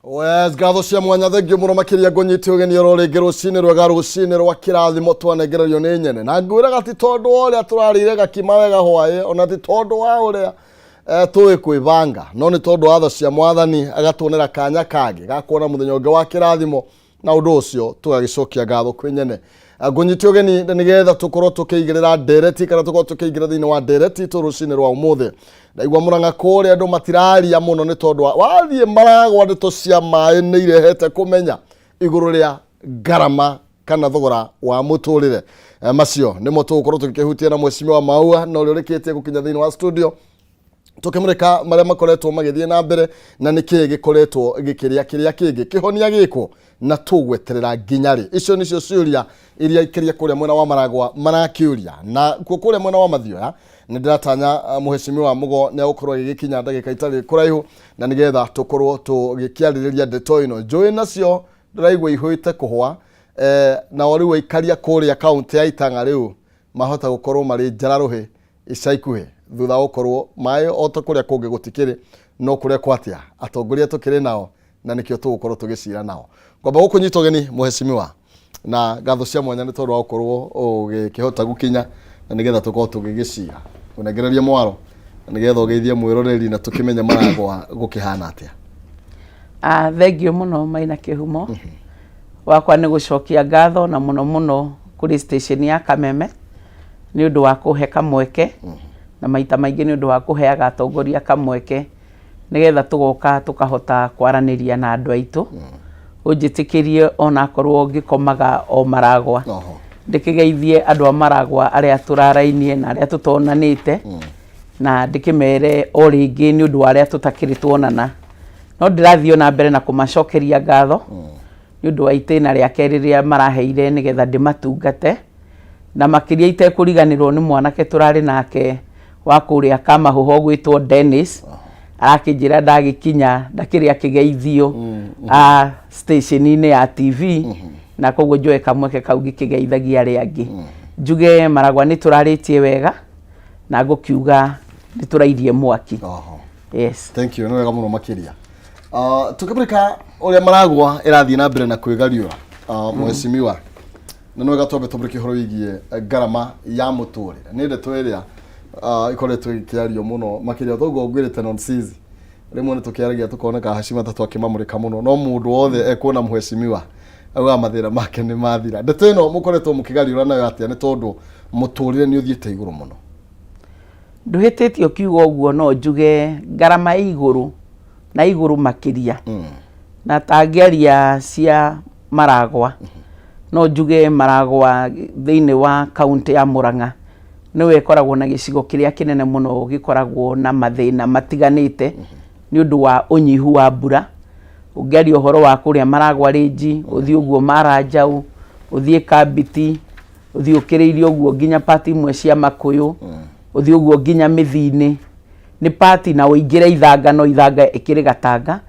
Yes, ngatho cia mwanya, thengio mũno makĩria. Ngũnyite ũgeni oro rĩngĩ rũcinĩ rwega, rũcinĩ rwa kĩrathimo twanengererio nĩ nyene. Na ngwĩraga ti tondũ wa ũrĩa tũrarĩire gakima wega hwaĩ, ona ti tondũ wa ũrĩa tũĩ kwĩbanga, no nĩ tondũ wa tha cia Mwathani agatuonera kanya kangĩ ga kuona mũthenya ũngĩ wa kĩrathimo, na ũndũ ũcio tũgagĩcokia ngatho kwĩ nyene. Ngũnyite ũgeni na nĩgetha tũkorwo tũkĩigĩrĩra ndereti kana tũkorwo tũkĩingĩra thĩinĩ wa ndereti itũ rũcinĩ rwa ũmũthĩ. Ndaigua Mũrang'a kũrĩa andũ matiraria mũno nĩ tondũ wathiĩ maragwa ndeto cia maĩ nĩ irehete kũmenya igũrũ rĩa ngarama kana thogora wa mũtũrĩre. Macio nĩmo tũgũkorwo tũgĩkĩhutia na Mheshimiwa Maua na ũrĩa ũrĩkĩtie gũkinya thĩinĩ wa studio, tũkĩmũrĩka marĩa makoretwo magĩthiĩ na mbere na nĩkĩĩ gĩkoretwo gĩkĩrĩa kĩrĩa kĩngĩ, kĩhonia gĩkwo na tũgweterera nginya rĩ. Icio nĩcio ciũria iria ikĩria kũrĩa mwena wa Maragwa marakĩũria, na kuo kũrĩa mwena wa Mathioya nĩ ndĩratanya Mũhecimiwa Mũgo nĩ agũkorwo agĩgĩkinya ndagĩka itarĩ kũraihu, na nĩgetha tũkorwo tũgĩkĩarĩrĩria ndeto ĩno. Njũĩ nacio ndĩraigua ihũĩte kũhwa, nao rĩu aikaria kũrĩa kaũntĩ ya Itang'a rĩu mahota gũkorwo marĩ njararũhĩ ica ikuhĩ thutha wa gũkorwo maĩ o ta kũrĩa kũngĩ gũtikĩrĩ, no kũrĩa kwatia atongoria tũkĩrĩ nao na nĩkĩo tũgũkorwo tũgĩcira nao. Ngwamba gũkũnyita ũgeni, Mũhecimiwa, na ngatho cia mwanya nĩ tondũ wa gũkorwo ũgĩkĩhota gũkinya na nĩgetha tũkorwo tũgĩgĩcira. Ngũnengereria mwaro na nĩgetha ũgeithie mwĩroreri na tũkĩmenye Maragwa gũkĩhana atĩa. Thengio mũno, Maina Kĩhumo. Wakwa nĩ gũcokia ngatho na mũno mũno kũrĩ station ya Kameme nĩ ũndũ wa kũhe kamweke, na maita maingĩ nĩ ũndũ wa kũheaga atongoria kamweke nĩgetha tũgoka tũkahota kwaranĩria na andũ aitũ. Ũnjĩtĩkĩrie onakorwo ngĩkomaga o Maragwa, ndĩkĩgeithie andũ a Maragwa arĩa tũrarainie na arĩa tũtonanĩte, na ndĩkĩmere o rĩngĩ nĩ ũndũ wa arĩa tũtakĩrĩ tuonana. No ndĩrathiĩ ona mbere na kũmacokeria ngatho nĩ ũndũ wa itĩna rĩa kerĩ rĩrĩa maraheire nĩgetha ndĩmatungate, na makĩria itekũriganĩrwo nĩ mwanake tũrarĩ nake wa kũrĩa Kamahũha ũgwĩtwo Dennis, arakĩnjĩra ndagĩkinya ndakĩrĩ akĩgeithio station-inĩ ya TV, na koguo njoe kamweke kau ngĩkĩgeithagia arĩa angĩ. Njuge Maragwa nĩ tũrarĩtie wega na ngũkiuga nĩ tũrairie mwaki. Yes. Thank you, nĩ wega mũno makĩria. Tũkĩmũrĩka ũrĩa Maragwa ĩrathiĩ na mbere na kwĩgariũra, Mheshimiwa, na nĩ wega twambe tũmũrĩke ũhoro wĩgiĩ ngarama ya mũtũrĩre. Nĩ ndeto ĩrĩa ĩkoretwo ĩkĩario mũno makĩria, toguo ngwĩrĩte nonsizi rĩmwe nĩ tũkĩaragia tũkoneka hacima ta twakĩmamũrĩka mũno, no mũndũ wothe ekuona Mheshimiwa augaga mathĩna make nĩ mathira. Ndeto ĩno mũkoretwo mũkĩgariũra nayo atĩa, nĩ tondũ mũtũrĩre nĩ ũthiĩte igũrũ mũno? Ndũhĩtĩtie ũkiuga ũguo, no njuge ngarama ĩ igũrũ na igũrũ makĩria. Na tangĩaria cia Maragwa, no njuge Maragwa thĩinĩ wa kaũntĩ ya Murang'a nĩwe ĩkoragwo na gĩcigo kĩrĩa kĩnene mũno gĩkoragwo na mathĩna matiganĩte nĩ ũndũ wa ũnyihu wa mbura. Ũngĩaria ũhoro wa kũrĩa Maragwa Range, ũthiĩ ũguo Maranjau, ũthiĩ Kambiti, ũthiĩ ũkĩrĩirie ũguo nginya pati imwe cia Makũyũ, ũthiĩ ũguo nginya Mĩthiinĩ, nĩ pati na ũingĩre Ithanga, no Ithanga ĩkĩrĩ gatanga.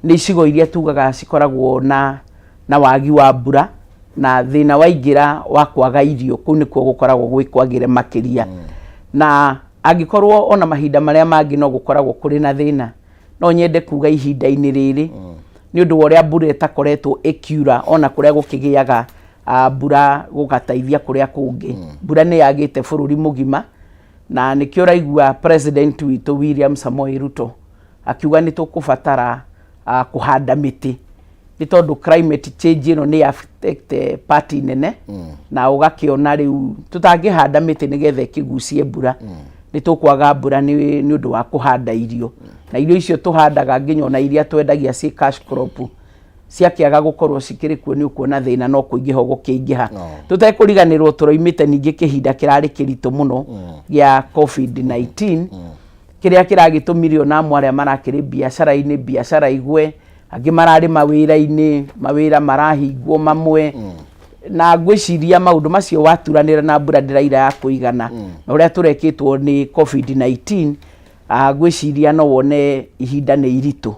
Nĩ icigo iria tugaga cikoragwo na wagi wa mbura na thĩna waingĩra wa kwaga irio, kũu nĩkuo gũkoragwo gwĩ kwagĩre makĩria. Na angĩkorwo ona mahinda marĩa mangĩ no gũkoragwo kũrĩ na thĩna, no nyende kuga ihinda-inĩ rĩrĩ nĩ ũndũ wa ũrĩa mbura ĩtakoretwo ĩkiura, ona kũrĩa gũkĩgĩaga mbura gũgateithia kũrĩa kũngĩ, mbura nĩ yagĩte bũrũri mũgima, na nĩkĩo ũraigua president witũ William Samoei Ruto akiuga nĩ tũkũbatara kũhanda mĩtĩ, nĩ tondũ climate change ĩno nĩ affect part nene, na ũgakĩona rĩu tũtangĩhanda mĩtĩ nĩgetha ĩkĩgucie mbura, nĩ tũkwaga mbura nĩ ũndũ wa kũhanda irio, na irio icio tũhandaga nginya ona iria twendagia ciĩ cash crop ciakĩaga gũkorwo cikĩrĩ kuo, nĩ ũkuona thĩna no kũingĩha ũgũkĩingĩha. Tũtekũriganĩrwo tũroimĩte ningĩ kĩhinda kĩrarĩ kĩritũ mũno gĩa COVID-19, kĩrĩa kĩragĩtũmire ona amwe arĩa marakĩrĩ biacara-inĩ biacara igwe, angĩ mararĩ mawĩra-inĩ mawĩra marahingwo mamwe, na ngwĩciria maũndũ macio waturanĩra na mbura ndĩraira ya kũigana na ũrĩa tũrekĩtwo nĩ COVID-19, ngwĩciria no wone ihinda nĩ iritũ.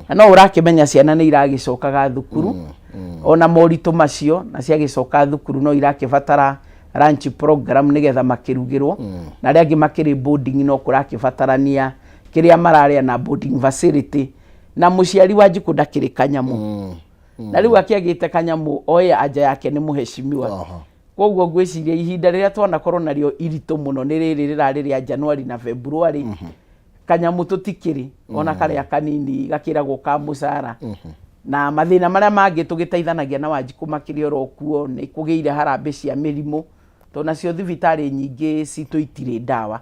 Na no ũrakĩmenya ciana nĩ iragĩcokaga thukuru ona moritũ macio, na ciagĩcoka thukuru no irakĩbatara lunch program nĩgetha makĩrugĩrwo, na arĩa angĩ makĩrĩ boarding no kũrakĩbatarania kĩrĩa mararĩa na boarding facility. Na mũciari wa Njikũ ndakĩrĩ kanyamũ. Na rĩu akĩagĩte kanyamũ oe anja yake nĩ mũheshimiwa. Koguo ngwĩciria ihinda rĩrĩa twanakorwo narĩo iritũ mũno nĩ rĩrĩ rĩrarĩ rĩa Januari na February. Kanyamũ tũtikĩrĩ ona karĩa kanini gakĩragwo ka mũcara. Na mathĩna marĩa mangĩ tũgĩteithanagia na Wanjikũ makĩrĩ oro kuo, nĩ kũgĩire harambĩ cia mĩrimũ, tondũ nacio thibitarĩ nyingĩ citũ itirĩ ndawa.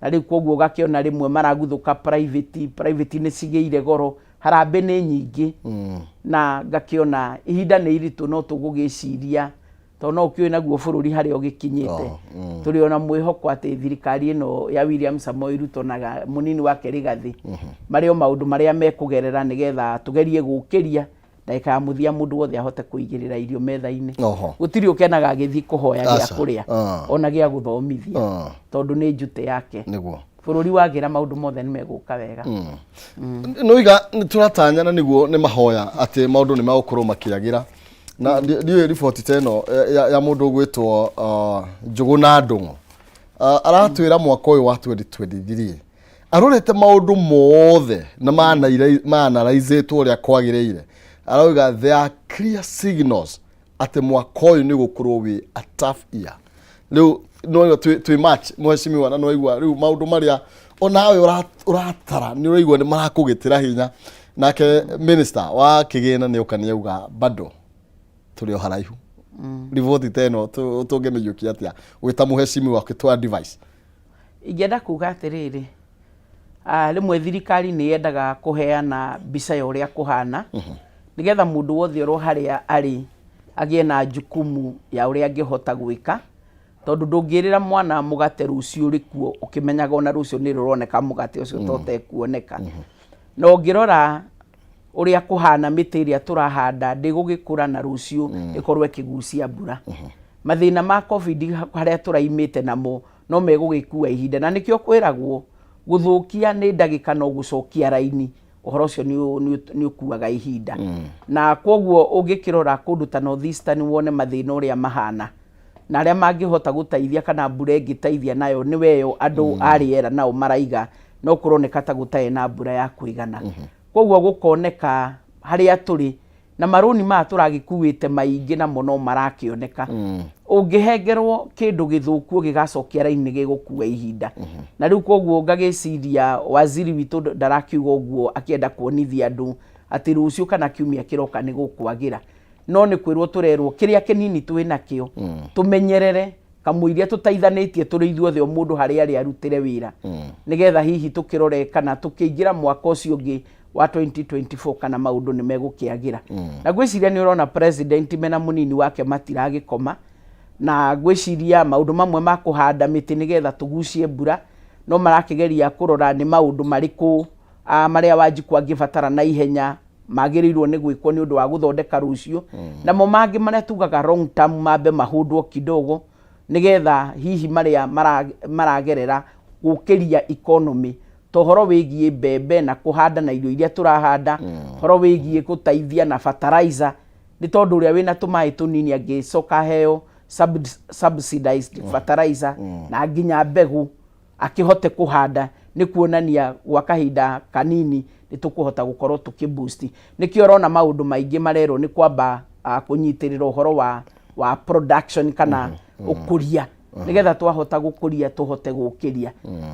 Na rĩu koguo ũgakĩona rĩmwe maraguthũka private, private nĩ cigĩire goro, harambĩ nĩ nyingĩ. Na ngakĩona ihinda nĩ iritũ, no tũgũgĩciria tondũ no ũkĩũĩ naguo bũrũri harĩa ũgĩkinyĩte. Tũrĩ ona mwĩhoko atĩ thirikari ĩno ya William Samoei Ruto na mũnini wake Rigathi marĩ o maũndũ marĩa mekũgerera nĩgetha tũgerie gũkĩria ndagĩka ya mũthia mũndũ wothe ahote kũigĩrĩra irio metha-inĩ. Gũtirĩ ũkenaga agĩthiĩ kũhoya gĩa Aca. kũrĩa ona gĩa gũthomithia, tondũ nĩ njute yake. Bũrũri wagĩra, maũndũ mothe nĩ megũka wega. Noiga nĩ tũratanya na nĩguo nĩ mahoya atĩ maũndũ nĩ megũkorwo makĩagĩra. Na ndiũĩ riboti ta ĩno ya mũndũ ũgwĩtwo Njũgũna Ndũng'ũ, aratwĩra mwaka ũyũ wa 2023 arorete maũndũ mothe na maanalyzĩtwo ũrĩa kwagĩrĩire, arauga there are clear signals atĩ mwaka ũyũ nĩ gũkorwo wĩ a tough year. Rĩu no twĩ March, mheshimiwa, na nĩwaigua rĩu maũndũ marĩa onawe ũratara nĩ ũraigua nĩ marakũgĩtĩra hinya. Nake minister wa kĩgĩna nĩ oka nĩ auga bado tũrĩ o haraihu. Riboti ta ĩno tũngĩmĩiyũkia atĩa wĩ ta mũheshimiwa ũkĩtũa advice? Ingĩenda kuga atĩrĩrĩ, rĩmwe thirikari nĩ yendaga kũheana mbica ya ũrĩa kũhana nĩgetha mũndũ wothe oro harĩa arĩ agĩe na jukumu ya ũrĩa angĩhota gwĩka, tondũ ndũngĩrĩra mwana mũgate rũciũ ũrĩ kuo ũkĩmenyaga ona rũciũ nĩ rũroneka mũgate ũcio to tekuoneka. Na ũngĩrora ũrĩa kũhana, mĩtĩ ĩrĩa tũrahanda ndĩgũgĩkũra na rũciũ ĩkorwo ĩkĩgucia mbura. Mathĩna ma COVID harĩa tũraimĩte namo no megũgĩkua ihinda, na nĩkĩo kwĩragwo gũthũkia nĩ ndagĩka no gũcokia raini ũhoro ũcio nĩ ũkuaga ihinda. Na koguo ũngĩkĩrora kũndũ ta North Eastern wone mathĩna ũrĩa mahana na arĩa mangĩhota gũteithia kana mbura ĩngĩteithia nayo nĩ weyo andũ a rĩera nao maraiga no kũroneka ta gũtarĩ na mbura ya kũigana. Koguo gũkoneka harĩa tũrĩ na marũni maya tũragĩkuĩte maingĩ namo no marakĩoneka. Ũngĩhengerwo kĩndũ gĩthũku ũgĩgacokia raini gĩgũkua ihinda. Na rĩu koguo ngagĩciria waziri witũ ndarakiuga ũguo akĩenda kuonithia andũ atĩ rũciũ kana kiumia kĩroka nĩ gũkwagĩra, no nĩ kwĩrwo tũrerwo kĩrĩa kĩnini twĩ nakĩo tũmenyerere kamũiria tũteithanĩtie tũrĩ ithuothe, o mũndũ harĩa arĩ arutĩre wĩra, nĩgetha hihi tũkĩrore kana tũkĩingĩra mwaka ũcio ũngĩ wa 2024 kana maũndũ nĩ megũkĩagĩra. Na ngwĩciria nĩ ũrona president mena mũnini wake matiragĩkoma, na ngwĩciria maũndũ mamwe ma kũhanda mĩtĩ nĩgetha tũgucie mbura no marakĩgeria kũrora nĩ maũndũ marĩkũ marĩa Wanjikũ angĩbatara na ihenya magĩrĩirwo nĩ gwĩkwo nĩ ũndũ wa gũthondeka rũciũ, namo mangĩ marĩa tugaga long term mambe mahũndwo kidogo nĩgetha hihi marĩa maragerera gũkĩria economy, ta ũhoro wĩgiĩ mbembe na kũhanda na irio iria tũrahanda, ũhoro wĩgiĩ gũteithia na fertilizer, nĩ tondũ ũrĩa wĩna tũmaĩ tũnini angĩcoka aheo subsidized fertilizer na nginya mbegũ akĩhote kũhanda, nĩ kuonania gwa kahinda kanini nĩ tũkũhota gũkorwo tũkĩ boost. Nĩkĩo ũrona maũndũ maingĩ marerwo nĩ kwamba kũnyitĩrĩra ũhoro wa production kana ũkũria, nĩgetha twahota gũkũria tũhote gũkĩria.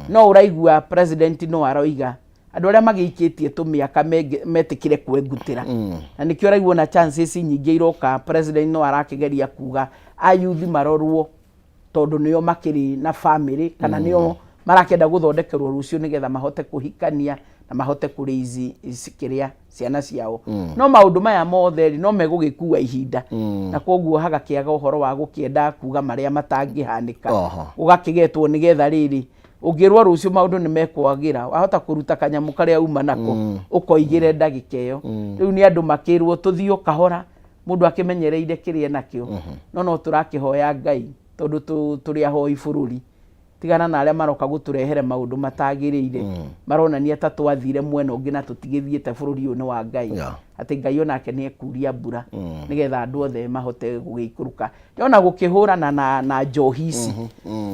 No ũraigua president no aroiga andũ arĩa magĩikĩtie tũmĩaka metĩkĩre kwengutĩra, na nĩkĩo ũraigua na chances nyingĩ iroka. President no arakĩgeria kuga ayuthi marorwo tondũ nĩo makĩrĩ na family kana nĩo marakĩenda gũthondekerwo rũciũ nĩgetha mahote kũhikania na mahote kũraise kĩrĩa ciana ciao. No maũndũ maya mothe rĩ, no megũgĩkua ihinda, na koguo hagakĩaga ũhoro wa gũkĩenda kuga marĩa matangĩhanĩka. Gũgakĩgetwo nĩgetha rĩrĩ ũngĩrwo rũciũ maũndũ nĩ mekwagĩra, wahota kũruta kanyamũ karĩa uma nako ũkoigĩre ndagĩka ĩyo. Rĩu nĩ andũ makĩrwo tũthiĩ o kahora, mũndũ akĩmenyereire kĩrĩa nakĩo, no tũrakĩhoya Ngai tondũ tũrĩ ahoi bũrũri. Tigana na arĩa maroka gũtũrehere maũndũ matagĩrĩire, maronania ta twathire mwena ũngĩ na tũtigĩthiĩte. Bũrũri ũyũ nĩ wa Ngai, atĩ Ngai onake nĩ ekuria mbura nĩgetha andũ othe mahote gũgĩikũrũka ona gũkĩhũrana na njohi ici,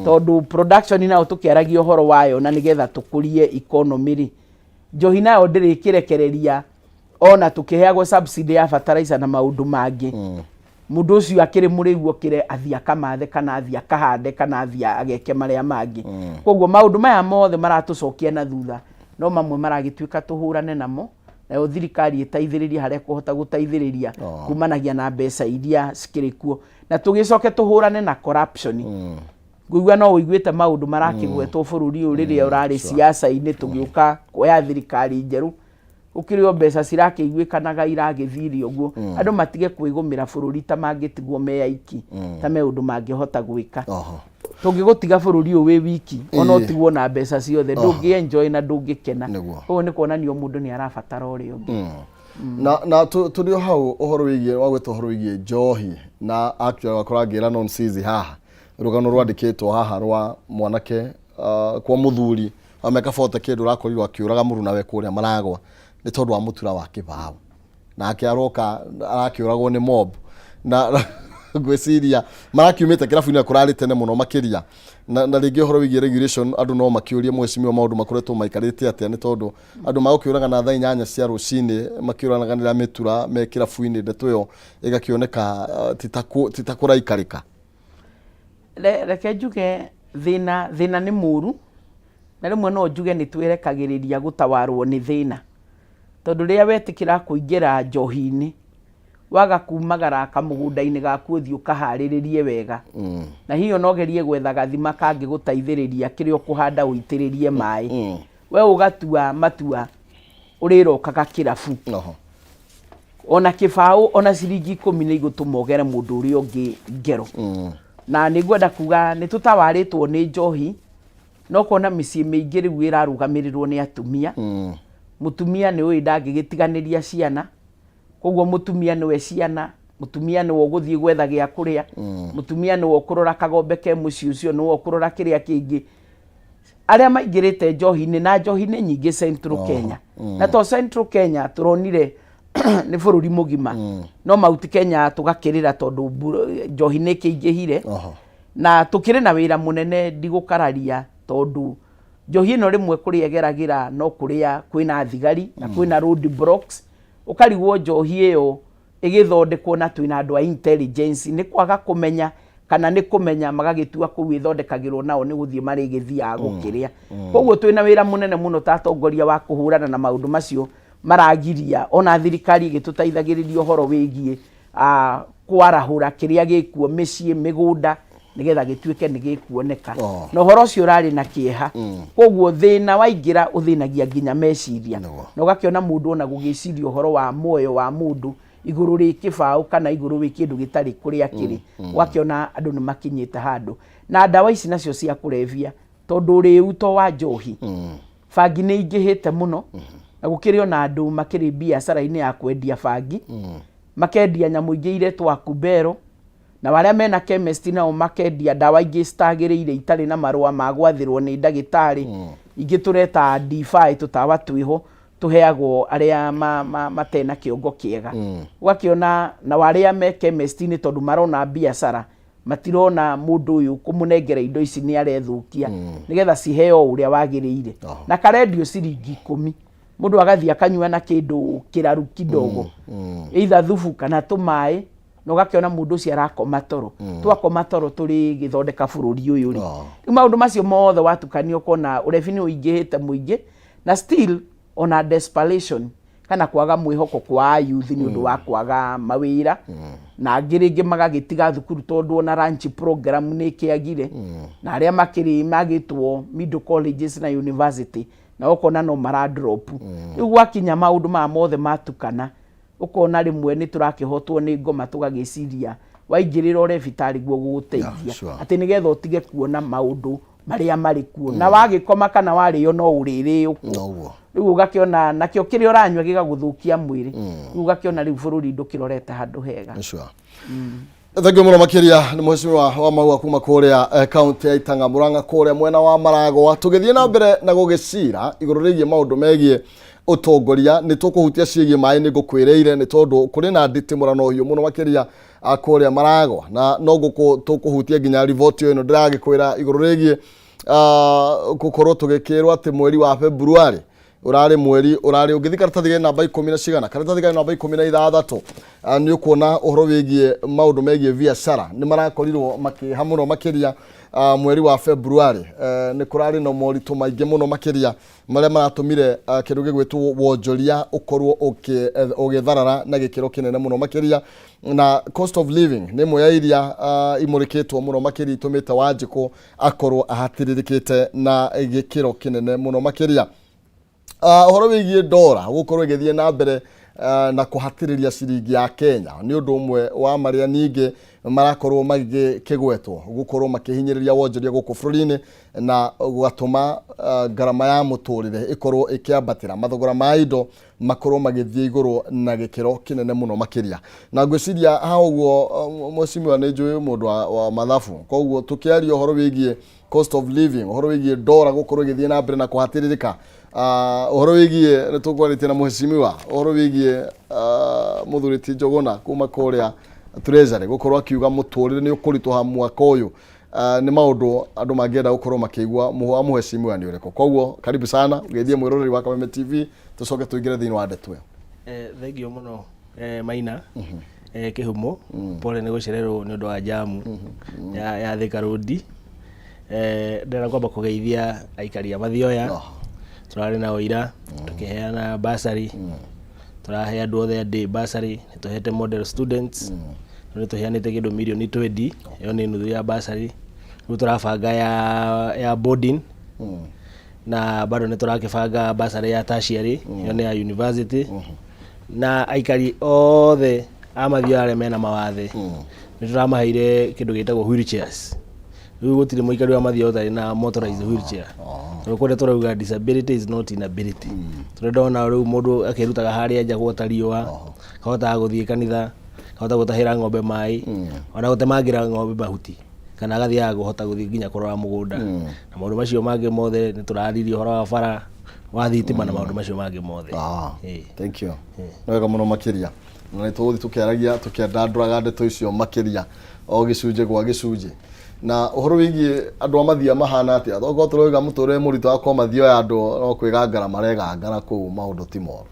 tondũ production nayo tũkĩaragia ũhoro wayo na nĩgetha tũkũrie economy rĩ. Njohi nayo ndĩrĩkĩrekereria ona tũkĩheagwo subsidy ya fertilizer na maũndũ mangĩ. Mũndũ ũcio akĩrĩ mũrĩu okĩre athiĩ akamathe kana athiĩ akahande kana athiĩ ageke marĩa mangĩ. Koguo maũndũ maya mothe maratũcokia na thutha, no mamwe maragĩtuĩka tũhũrane namo, nayo thirikari ĩteithĩrĩrie harĩa ĩkũhota gũteithĩrĩria kumanagia na mbeca iria cikĩrĩ kuo, na tũgĩcoke tũhũrane na corruption. Ngũigua no ũiguĩte maũndũ marakĩgwetwo bũrũri ũyũ rĩrĩa ũrarĩ siasa-inĩ, tũgĩũka kuoya thirikari njerũ, gũkĩrĩ o mbeca cirakĩiguĩkanaga iragĩthire ũguo. Andũ matige kwĩgũmĩra bũrũri ta mangĩtigwo me aiki, ta me ũndũ mangĩhota gwĩka. Tũngĩgũtiga bũrũri ũyũ wĩ wiki, ona ũtigwo na mbeca ciothe, ndũngĩ enjoy na ndũngĩkena. Ũguo nĩ kuonania o mũndũ nĩ arabatara ũrĩa ũngĩ. Na tũrĩ o hau ũhoro wĩgiĩ wagweta ũhoro wĩgiĩ njohi, na actually wakora ngĩra non sizi haha rũgano rwandĩkĩtwo haha rwa mwanake kwa mũthuri wa mĩaka 40 kĩndũ ũrakorirwo akĩũraga mũrunawe kũrĩa Maragwa nĩ tondũ wa mũtura wa kĩbaũ, nake aroka arakĩũragwo nĩ mob, na ngwĩciria marakiumĩte kĩrabu-inĩ kũrarĩ tene mũno makĩria. Na rĩngĩ ũhoro wĩgiĩ regulation, andũ no makĩũrie mheshimiwa maũndũ makoretwo maikarĩte atĩa, nĩ tondũ andũ magũkĩũragana thaa 8 cia rũcinĩ makĩũraganĩra mĩtura me kĩrabu-inĩ, ndeto ĩyo ĩgakĩoneka ti ta kũraikarĩka. Reke njuge thĩna nĩ mũru, na rĩmwe no njuge nĩ twĩrekagĩrĩria gũtawarwo nĩ thĩna, tondũ rĩrĩa wetĩkĩra kũingĩra njohi-inĩ, waga kumagara kamũgũnda-inĩ gaku ũthiĩ ũkaharĩrĩrie wega, na hihi ona ũgerie gwetha gathima kangĩgũteithĩrĩria kĩrĩa ũkũhanda ũitĩrĩrie maĩ, we ũgatua matua ũrĩrokaga kĩrabu. Ona kĩbaũ ona ciringi 10 nĩ igũtũma ũgere mũndũ ũrĩa ũngĩ ngero. Na nĩ ngwenda kuga nĩ tũtawarĩtwo nĩ njohi, no kona mĩciĩ mĩingĩ rĩu ĩrarũgamĩrĩrwo nĩ atumia. Mũtumia nĩ ũĩ ndangĩgĩtiganĩria ciana, koguo mũtumia nĩwe ciana, mũtumia nĩwe ũgũthiĩ gwetha gĩa kũrĩa, mũtumia nĩwe ũkũrora kagombe ke mũciĩ ũcio, nĩwe ũkũrora kĩrĩa kĩngĩ. Arĩa maingĩrĩte njohi-inĩ, na njohi nĩ nyingĩ Central Kenya, na to Central Kenya, tũronire nĩ bũrũri mũgima, no Mount Kenya tũgakĩrĩra tondũ njohi nĩ ĩkĩingĩhire. Na tũkĩrĩ na wĩra mũnene, ndigũkararia, tondũ njohi ĩno rĩmwe kũrĩa ĩgeragĩra no kũrĩa kwĩna thigari na kwĩna road blocks, ũkarigwo njohi ĩyo ĩgĩthondekwo, na twĩna andũ a intelligence, nĩ kwaga kũmenya kana nĩ kũmenya magagĩtua kũu ĩthondekagĩrwo, nao nĩ gũthiĩ marĩgĩthiaga gũkĩrĩa. Koguo twĩna wĩra mũnene mũno ta atongoria wa kũhũrana na maũndũ macio maragiria, ona thirikari ĩgĩtũteithagĩrĩria ũhoro wĩgiĩ kwarahũra kĩrĩa gĩkuo mĩciĩ mĩgũnda nĩgetha gĩtuĩke nĩ gĩkuoneka. Na ũhoro ũcio ũrarĩ na kĩeha. Koguo thĩna waingĩra ũthĩnagia nginya meciria, na ũgakĩona mũndũ ona gũgĩciria ũhoro wa muoyo wa mũndũ igũrũ rĩ kĩbaũ kana igũrũ rĩ kĩndũ gĩtarĩ kũrĩa kĩrĩ, ũgakĩona andũ nĩ makinyĩte handũ. Na ndawa ici nacio cia kũrebia, tondũ ũrĩu to wa njohi, bangi nĩ ingĩhĩte mũno, na gũkĩrĩ ona andũ makĩrĩ biacara-inĩ ya kwendia bangi, makendia nyamũ ingĩ iretwo akubero, na arĩa mena chemist nao makendia ndawa ingĩ citagĩrĩire, itarĩ na marũa ma gwathĩrwo nĩ ndagĩtarĩ, ingĩ tũreta DFI, tũtawa twĩho tũheagwo arĩa matena kĩongo kĩega. Ũgakĩona nao arĩa me chemist-inĩ, tondũ marona biacara, matirona mũndũ ũyũ kũmũnengera indo ici nĩ arethũkia, nĩgetha ciheo ũrĩa wagĩrĩire. Na karendio ciringi 10, mũndũ agathiĩ akanyua na kĩndũ kĩraru kidogo, either thubu kana tũmaĩ, na ũgakĩona mũndũ ũcio arakoma toro. Twakoma toro tũrĩ gĩthondeka bũrũri ũyũ rĩ? Rĩu maũndũ macio mothe watukania, ũkona ũrebi nĩ ũingĩhĩte mũingĩ, na still ona desperation kana kwaga mwĩhoko kwa youth nĩ ũndũ wa kwaga mawĩra, na angĩ rĩngĩ magagĩtiga thukuru tondũ ona lunch program nĩ ĩkĩagire, na arĩa makĩrĩ magĩtwo middle colleges na university na ũkona no mara drop. Rĩu gwakinya maũndũ maya mothe matukana, ũkona rĩmwe nĩ tũrakĩhotwo nĩ ngoma, tũgagĩciria waingĩrĩra ũrebi tarĩ guo gũgũteithia, atĩ nĩgetha ũtige kuona maũndũ marĩa marĩ kuo, na wagĩkoma kana warĩo no ũrĩrĩũkwo. Rĩu ũgakĩona nakĩo kĩrĩa ũranyua gĩgagũthũkia mwĩrĩ. Rĩu ũgakĩona rĩu bũrũri ndũkĩrorete handũ hega. Sure. Thank you mũno makĩria, nĩ mheshimiwa wa Maua kuma kũrĩa kaunti ya Itang'a Murang'a kũrĩa mwena wa Maragwa. Tũgĩthiĩ na mbere na gũgĩcira igũrũ rĩgiĩ maũndũ megiĩ ũtongoria, nĩ tũkũhutia ciĩgiĩ maĩ, nĩ ngũkwĩrĩire nĩ tondũ kũrĩ na nditimũrano hiũ mũno makĩria kũrĩa Maragwa, na no gũkũ tũkũhutia nginya riboti ĩno ndĩragĩkwĩra igũrũ rĩgiĩ gũkorwo tũgĩkĩrwo atĩ mweri wa February. Ũrarĩ mweri ũrarĩ ũngĩthiĩ karatathi ge namba ikũmi na cigana, karatathi ka namba 16, nĩ ũkuona ũhoro wĩgiĩ maũndũ megiĩ biacara nĩ marakorirwo makĩha mũno makĩria. Mweri wa February nĩ kũrarĩ na moritũ maingĩ mũno makĩria marĩa maratũmire kĩndũ gĩgwĩtwo wonjoria ũkorwo ũgĩtharara na gĩkĩro kĩnene mũno makĩria, na cost of living nĩ ĩmwe ya iria imũrĩkĩtwo mũno makĩria itũmĩte Wanjikũ akorwo ahatĩrĩrĩkĩte na gĩkĩro kĩnene mũno makĩria. Ũhoro wĩgiĩ ndora gũkorwo ĩgĩthiĩ na mbere na kũhatĩrĩria ciringi ya Kenya nĩ ũndũ ũmwe wa marĩa ningĩ marakorwo magĩkĩgwetwo gũkorwo makĩhinyĩrĩria wonjoria gũkũ bũrũri-inĩ na gũgatũma ngarama ya mũtũrĩre ĩkorwo ĩkĩambatĩra, mathogora ma indo makorwo magĩthiĩ igũrũ na gĩkĩro kĩnene mũno makĩria. Na ngwĩciria ha ũguo, mheshimiwa, nĩ njũĩ mũndũ wa mathabu, koguo tũkĩaria ũhoro wĩgiĩ cost of living, ũhoro wĩgiĩ ndora gũkorwo ĩgĩthiĩ na mbere na kũhatĩrĩrĩka, ũhoro wĩgiĩ nĩ tũkwarĩtie na mheshimiwa ũhoro wĩgiĩ mũthuri ti Njũgũna kuma kũrĩa Treasury gũkorwo akiuga mũtũrĩre nĩ ũkũritũha mwaka ũyũ, nĩ maũndũ andũ mangĩenda gũkorwo makĩigua mũhũ wa mheshimiwa nĩ ũrĩkũ. Koguo karibu sana ũgeithie mwĩroreri wa Kameme TV, tũcoke tũingĩre thĩinĩ wa ndeto ĩyo. Thengiũ mũno, Maina Kĩhumo, pole nĩ gũcererwo nĩ ũndũ wa jamu ya Thika Road. Ndĩrenda kwamba kũgeithia aikari a Mathioya. Tũrarĩ nao ira tũkĩheana bursary, tũrahe andũ othe a day bursary, nĩ tũhete model students, nĩ tũheanĩte kĩndũ mirioni 20, ĩyo nĩ nuthu ya bursary. Rĩu tũrabanga ya boarding na bado nĩ tũrakĩbanga bursary ya tertiary, ĩyo nĩ ya university. Na aikari othe a Mathioya arĩa mena mawathe nĩ tũramaheire kĩndũ gĩtagwo wheelchairs. Rĩu gũtirĩ mũikari wa Mathioya ũtarĩ na motorized wheelchair, tondũ kũrĩa tũrauga disability is not inability. Tũrenda ndona rĩu mũndũ akĩrutaga harĩa nja gwota riũa, kahotaga gũthiĩ kanitha, kahota gũtahĩra ng'ombe maĩ, ona gũtemangĩra ng'ombe mahuti, kana agathiaga kũhota gũthiĩ nginya kũrora mũgũnda na maũndũ macio mangĩ mothe. Nĩ tũraririe ũhoro wa bara, wa thitima na maũndũ macio mangĩ mothe. Thank you, nĩ wega mũno makĩria, na nĩ tũgũthiĩ tũkĩaragia tũkĩandandũraga ndeto icio makĩria o gĩcunjĩ gwa gĩcunjĩ. Na ũhoro wĩgiĩ andũ a Mathioya mahana atĩa? Tokorwo tũroiga mũtũrĩre mũritũ wakorwo Mathioya andũ no kwĩgangara maregangara kũu, maũndũ ti moru.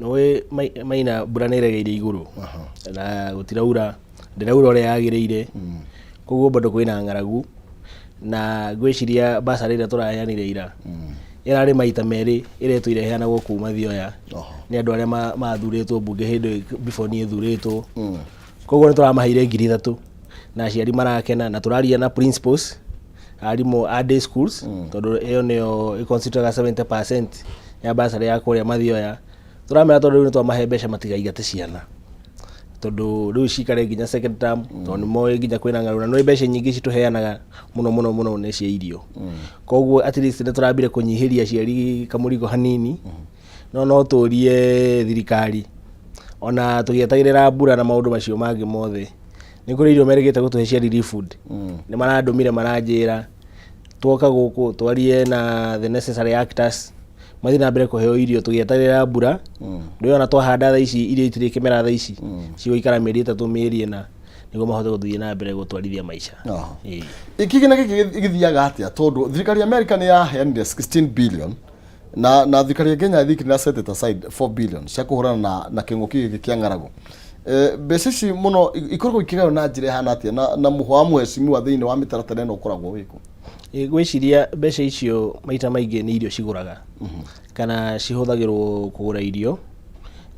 Nĩũĩ Maina, mbura nĩ ĩregeire igũrũ na gũtiraura, ndĩraura ũrĩa yagĩrĩire, koguo bado kwĩna ng'aragu. Na ngwĩciria bursary ĩrĩa tũraheanire ira ĩrarĩ maita merĩ ĩretwo ireheanagwo kũu Mathioya nĩ andũ arĩa mathurĩtwo mbunge hĩndĩ before niĩ thurĩtwo. Koguo nĩ tũramaheire 3,000 na aciari marakena, na tũraria na principals, arimũ a day schools, tondũ ĩyo nĩyo ĩconstitutaga 70% ya bursary ya kũrĩa Mathioya. Tũramera tondũ rĩu nĩ twamahe mbeca matigaingate ciana, tondũ rĩu cikare nginya second term, tondũ nĩ moĩ nginya kwĩna ng'aragu, na nĩ mbeca nyingĩ citũheanaga mũno mũno mũno nĩ cia irio. Koguo at least nĩ tũrambire kũnyihĩria aciari kamũrigo hanini. No tũrie thirikari, ona tũgĩetagĩrĩra mbura na maũndũ macio mangĩ mothe, nĩ kũrĩ irio merĩgĩte gũtũhe cia relief food. Nĩ marandũmire maranjĩra twoka gũkũ twarie na the necessary actors mathiĩ na mbere kũheo irio tũgĩetagĩrĩra mbura. Ndũĩ ona twahanda thaa ici irio itirĩ kĩmera thaa ici, cigũikara mĩeri 3, mĩeri 4 nĩguo mahote gũthiĩ na mbere gũtwarithia maica. Ĩĩ. Kĩgĩna gĩkĩ gĩthiaga atĩa? Tondũ thirikari ya America nĩ yaheanire 16 billion na thirikari ya Kenya I think nĩ set it aside 4 billion cia kũhũrana na kĩng'ũki gĩkĩ kĩa ng'aragu. Mbeca ici mũno ikoragwo ikĩgaywo na njĩra ĩhana atĩa, na mũhwa wa mheshimiwa thĩinĩ wa mĩtaratara ĩno ũkoragwo wĩkũ? Ĩ, ngwĩciria mbeca icio maita maingĩ nĩ irio cigũraga kana cihũthagĩrwo kũgũra irio,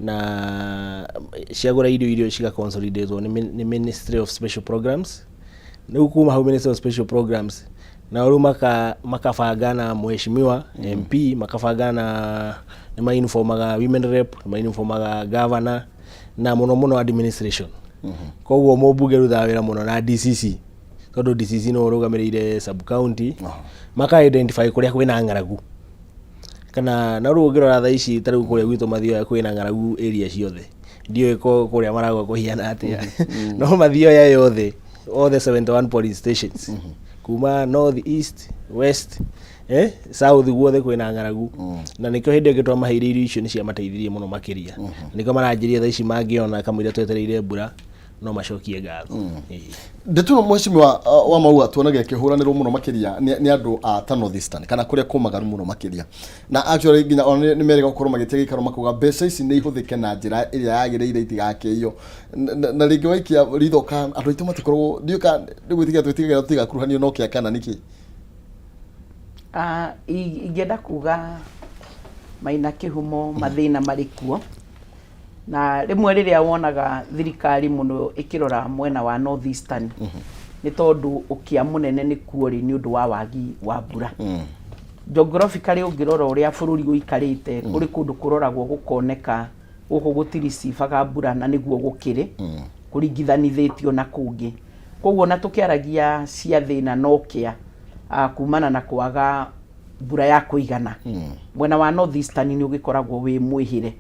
na ciagũra irio, irio cigaconsolidatwo nĩ Ministry of Special Programs. Rĩu kuma hau Ministry of Special Programs nao rĩu makabanga na mheshimiwa MP, makabanga na nĩ mainformaga women rep, nĩ mainformaga governor na mũno mũno administration. Koguo mũmbunge rutaga wĩra mũno na DCC, tondũ DCC nĩwe ũrũgamĩrĩire sub county, maka identify kũrĩa kwĩna ng'aragu. Kana na rĩu ũngĩrora thaa ici, ta rĩu kũrĩa gwitũ Mathioya kwĩna ng'aragu area ciothe. Ndiũĩ kũrĩa Maragwa kũhiana atĩa, no Mathioya yothe, all the 71 police stations kuma north, east, west, south, guothe kwĩna ng'aragu. Na nĩkĩo hĩndĩ ĩngĩ twamaheire irio icio nĩ ciamateithirie mũno makĩria. Nĩkĩo maranjĩria thaa ici mangĩona kamũira twetereire mbura. No macokie ngatho. Ĩĩ. Ndeto ĩno, mheshimiwa wa Maua, tuonaga ĩkĩhũranĩrwo mũno makĩria nĩ andũ a ta North Eastern kana kũrĩa kũmagaru mũno makĩria, na actually nginya ona nĩ merĩga gũkorwo magĩtia gĩikaro makauga mbeca ici nĩ ihũthĩke na njĩra ĩrĩa yagĩrĩire, itigakĩiywo. Na rĩngĩ waikia ritho ka andũ aitũ matikoragwo, ndiũĩ kana nĩ gwĩtigĩra twĩtigagĩra tũtigakuruhanio no kĩa kana nĩkĩ. Ah, ingĩenda kuga Maina Kĩhumo, mathĩna marĩ kuo, na rĩmwe rĩrĩa wonaga thirikari mũno ĩkĩrora mwena wa North Eastern nĩ tondũ ũkĩa mũnene nĩ kuo rĩ, nĩ ũndũ wa wagi wa mbura. Geographically, ũngĩrora ũrĩa bũrũri ũikarĩte, kũrĩ kũndũ kũroragwo gũkoneka gũkũ gũtiricibaga mbura na nĩguo gũkĩrĩ kũringithanithĩtio na kũngĩ. Koguo na tũkĩaragia cia thĩna na ũkĩa kumana na kwaga mbura ya kũigana, mwena wa North Eastern nĩ ũgĩkoragwo wĩ mwĩhĩre.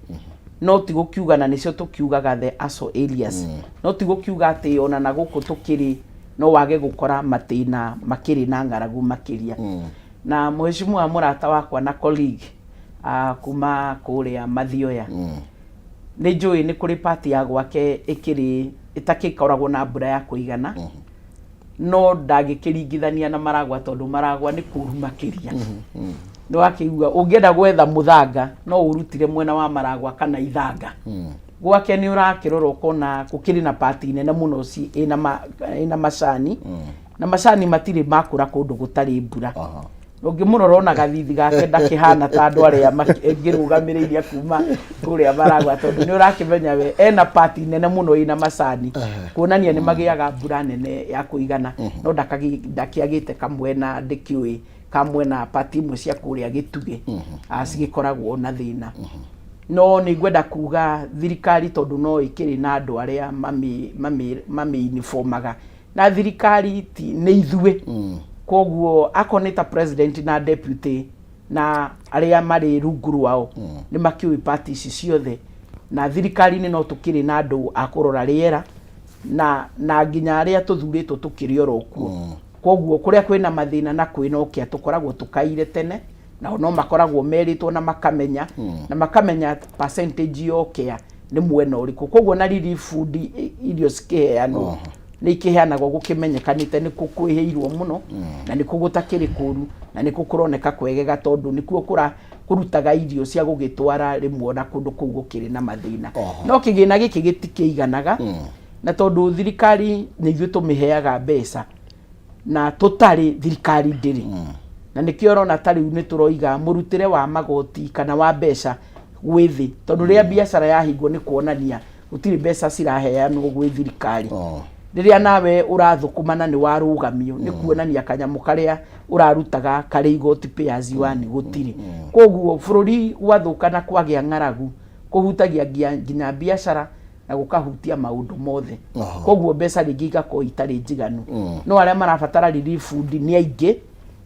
No ti gũkiuga, na nĩcio tũkiugaga the ASO areas, no ti gũkiuga atĩ ona na gũkũ tũkĩrĩ no wage gũkora matĩna makĩrĩ na ng'aragu makĩria. Na mheshimiwa mũrata wakwa na colleague kuma kũrĩa Mathioya, nĩ njũĩ nĩ kũrĩ part ya gwake ĩkĩrĩ ĩtakĩkoragwo na mbura ya kũigana, no ndangĩkĩringithania na Maragwa tondũ Maragwa nĩ kũru makĩria. Nĩ wakĩigua, ũngĩenda gwetha mũthanga no ũrutire mwena wa Maragwa kana ithanga. Gwake nĩ ũrakĩrora ũkona gũkĩrĩ na part nene mũno ĩna macani, na macani matirĩ makũra kũndũ gũtarĩ mbura. Ũngĩmũrora ona gathithi gake ndakĩhana ta andũ arĩa ngĩrũgamĩrĩirie kuma kũrĩa Maragwa, tondũ nĩ ũrakĩmenya we ena part nene mũno ĩna macani, kuonania nĩ magĩaga mbura nene ya kũigana. No ndakĩagĩte kamwena, ndĩkĩũĩ kamwena part imwe cia kũrĩa Gĩtugĩ cigĩkoragwo na thĩna. No nĩ ngwenda kuga thirikari, tondũ no ĩkĩrĩ na andũ arĩa mamĩ-informaga, na thirikari ti nĩ ithuĩ. Koguo akorwo nĩ ta president na deputy na arĩa marĩ rungu rwao nĩ makĩũĩ party ici ciothe, na thirikari-inĩ no tũkĩrĩ na andũ a kũrora rĩera na nginya arĩa tũthurĩtwo tũkĩrĩ oro kuo. Koguo kũrĩa kwĩna mathĩna na kwĩna ũkĩa tũkoragwo tũkaire tene, nao no makoragwo merĩtwo na makamenya percentage ya ũkĩa nĩ mwena ũrĩkũ. Koguo na relief food, irio cikĩheanwo nĩ ikĩheanagwo gũkĩmenyekanĩte nĩ kũ kwĩhĩirwo mũno na nĩ kũ gũtakĩrĩ kũru na nĩ kũ kũroneka kwegega, tondũ nĩkuo kũra kũrutaga irio cia gũgĩtwara rĩmwe na kũndũ kũu gũkĩrĩ na mathĩna. No kĩgĩna gĩkĩ gĩtikĩiganaga, na tondũ thirikari nĩ ithuĩ tũmĩheaga mbeca, na tũtarĩ thirikari ndĩrĩ. Na nĩkĩo ũrona ta rĩu nĩ tũroiga mũrutĩre wa magoti kana wa mbeca gwĩ thĩ, tondũ rĩrĩa biacara yahingwo nĩ kuonania gũtirĩ mbeca ciraheanwo gwĩ thirikari. Rĩrĩa nawe ũrathũkũma na nĩ warũgamio, nĩ kuonania kanyamũ karĩa ũrarutaga karĩ igoti, pay as you earn, gũtirĩ. Koguo bũrũri gwathũka na kwagĩa ng'aragu kũhutagia nginya biacara na gũkahutia maũndũ mothe. Koguo mbeca rĩngĩ igakorwo itarĩ njiganu. No arĩa marabatara relief food nĩ aingĩ,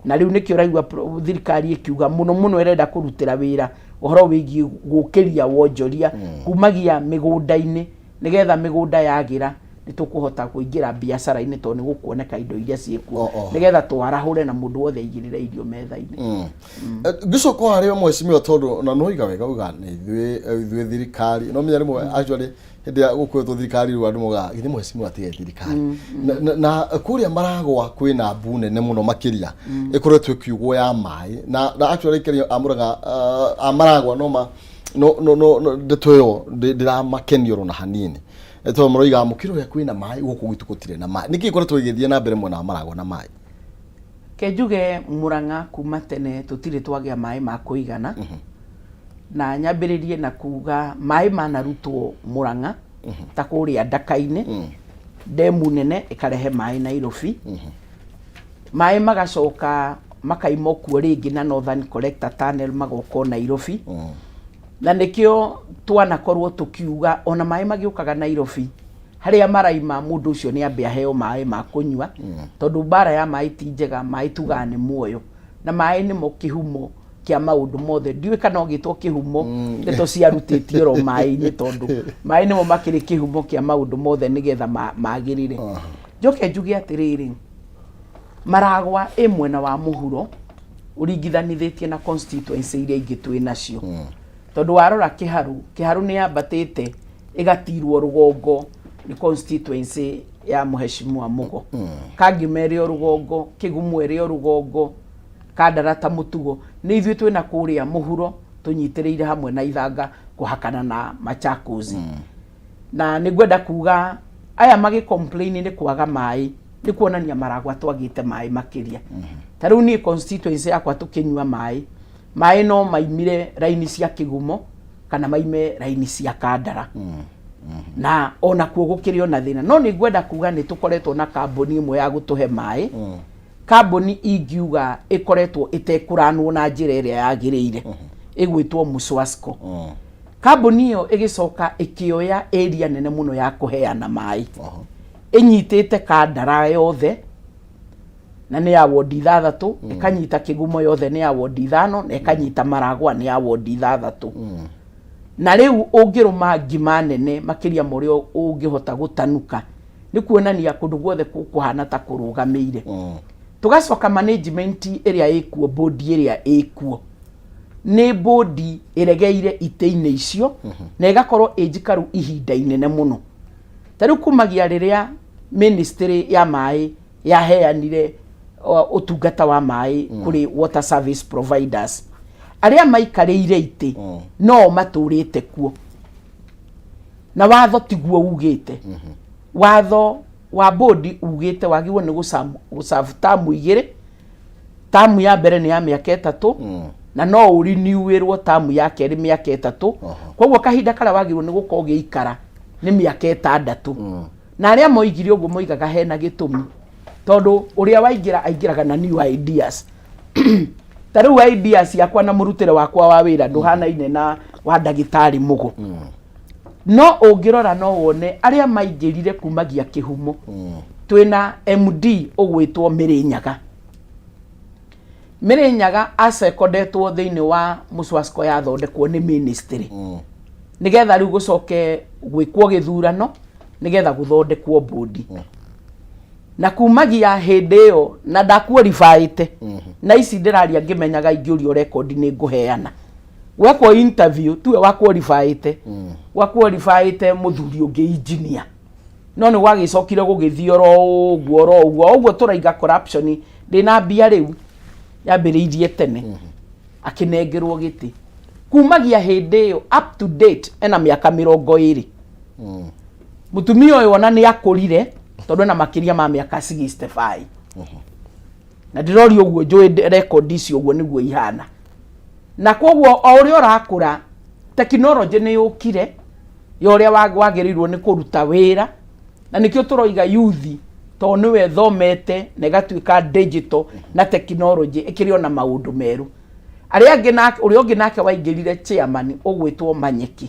na rĩu nĩkĩo ũraigua thirikari ĩkiuga mũno mũno ĩrenda kũrutĩra wĩra ũhoro wĩgiĩ gũkĩria wonjoria kumagia mĩgũnda-inĩ, nĩgetha mĩgũnda yagĩra nĩ tũkũhota kũingĩra biacara-inĩ, tondũ nĩ gũkuoneka indo iria ciĩkuo, nĩgetha twarahũre na mũndũ wothe aigĩrĩre irio metha-inĩ. Ngĩcoka harĩ mheshimiwa, tondũ na no iga wega uga nĩ ithuĩ thirikari, no menya rĩmwe actually hĩndĩ ya gũkwĩtwo thirikari rĩu andũ mogaga githĩ mheshimiwa atige thirikari. Na kũrĩa Maragwa kwĩna mbu nene mũno makĩria ĩkoretwo ĩkiugwo ya maĩ, na actually aikari a Mũrang'a, a Maragwa no ma no no no no- ndeto ĩyo ndĩramakenio ona hanini. Tondũ maroiga mũkĩra ũrĩa kwĩna maĩ, gũkũ gwitũ gũtirĩ na maĩ. Nĩkĩ gĩkoretwo gĩgĩthiĩ na mbere mwena wa Maragwa na maĩ? Ke njuge Mũrang'a kuma tene tũtirĩ twagĩa maĩ ma kũigana. Na nyambĩrĩrie na kuga maĩ manarutwo Mũrang'a ta kũrĩa Ndaka-inĩ, ndemu nene ĩkarehe maĩ Nairobi, maĩ magacoka makaima kuo rĩngĩ na Northern Collector Tunnel magoka o Nairobi. Na nĩkĩo twanakorwo tũkiuga ona maĩ magĩũkaga Nairobi, harĩa maraima mũndũ ũcio nĩ ambe aheo maĩ ma kũnyua, tondũ mbara ya maĩ ti njega. Maĩ tugaga nĩ muoyo, na maĩ nĩmo kĩhumo kĩa maũndũ mothe. Ndiũĩ kana ũgĩtwo kĩhumo, ndeto ciarutĩtio oro maĩ-inĩ, tondũ maĩ nĩmo makĩrĩ kĩhumo kĩa maũndũ mothe nĩgetha magĩrĩre. Njoke njuge atĩrĩrĩ, Maragwa ĩ mwena wa mũhuro ũringithanithĩtie na constituency iria ingĩ twĩ nacio, tondũ warora Kĩharu, Kĩharu nĩ yambatĩte ĩgatirwo rũgongo. Nĩ constituency ya Mheshimiwa Mugo. Kangima ĩrĩ o rũgongo, Kĩgumo ĩrĩ o rũgongo, Kandara ta mũtugo. Nĩ ithuĩ twĩna kũrĩa mũhuro tũnyitĩrĩire hamwe na Ithanga kũhakana na Machakos. Na nĩ ngwenda kuga aya magĩ complain nĩ kwaga maĩ nĩ kuonania Maragwa twagĩte maĩ makĩria. Ta rĩu niĩ constituency yakwa tũkĩnyua maĩ, maĩ no maimire raini cia Kĩgumo kana maime raini cia Kandara. Na onakuo gũkĩrĩ ona thĩna. No nĩ ngwenda kuga nĩ tũkoretwo na kambuni ĩmwe ya gũtũhe maĩ. Kambuni ingiuga ĩkoretwo ĩtekũranwo na njĩra ĩrĩa yagĩrĩire, ĩgwĩtwo Muswasco. Kambuni ĩyo ĩgĩcoka ĩkĩoya area nene mũno ya kũheana maĩ. Ĩnyitĩte Kandara yothe na nĩ ya wondi 6, ĩkanyita Kĩgumo yothe nĩ ya wondi 5, na ĩkanyita Maragwa nĩ ya wondi 6. Na rĩu ũngĩrũma ngima nene makĩria ma ũrĩa ũngĩhota gũtanuka, nĩ kuonania kũndũ guothe kũhana ta kũrũgamĩire. Tũgacoka management ĩrĩa ĩkuo, board ĩrĩa ĩkuo nĩ board ĩregeire itĩ-inĩ icio na ĩgakorwo ĩ njikaru ihinda inene mũno. Ta rĩu kumagia rĩrĩa ministry ya maĩ yaheanire ũtungata wa maĩ kũrĩ water service providers, arĩa maikarĩire itĩ no matũrĩte kuo, na watho tiguo ugĩte. Watho wa bodi ugĩte wagĩrĩirwo nĩ gũserve tamu 2. Tamu ya mbere nĩ ya mĩaka 3, na no ũriniwĩrwo tamu ya kerĩ mĩaka 3. Koguo kahinda karĩa wagĩrĩirwo nĩ gũkorwo ũgĩikara nĩ mĩaka 6. Na arĩa moigire ũguo moigaga hena gĩtũmi, tondũ ũrĩa waingĩra aingĩraga na new ideas. Ta rĩu ideas yakwa na mũrutĩre wakwa wa wĩra ndũhanaine na wa ndagĩtarĩ Mũgo. No ũngĩrora no wone arĩa maingĩrire kumagia kĩhumo, twĩna MD ũgwĩtwo Mĩrĩnyaga. Mĩrĩnyaga acekondetwo thĩinĩ wa Muswasco yathondekwo nĩ ministry, nĩgetha rĩu gũcoke gwĩkwo gĩthurano nĩgetha gũthondekwo bodi. Na kumagia hĩndĩ ĩyo na ndakuoribaĩte na ici ndĩraria ngĩmenyaga ingĩũrio rekondi nĩ ngũheana. Gwekwo interview tuwe wa qualifyĩte, wa qualifyĩte mũthuri ũngĩ engineer, no nĩ gwagĩcokire gũgĩthiĩ oro ũguo oro ũguo ũguo tũraiga corruption ndĩna mbia rĩu yambĩrĩirie tene. Akĩnengerwo gĩtĩ kumagia hĩndĩ ĩyo up to date ena mĩaka 20. Mũtumia ũyũ ona nĩ akũrire tondũ ena makĩria ma mĩaka 65, na ndĩroria ũguo njũĩ rekondi icio ũguo nĩguo ihana. Na koguo o ũrĩa ũrakũra, tekinoronjĩ nĩ yũkire ya ũrĩa wagĩrĩirwo nĩ kũruta wĩra, na nĩkĩo tũroiga youth tondũ nĩwe thomete na ĩgatuĩka digital na tekinoronjĩ ĩkĩrĩ ona maũndũ merũ. Arĩa angĩ nake, ũrĩa ũngĩ nake waingĩrire chairman ũgwĩtwo Manyeki,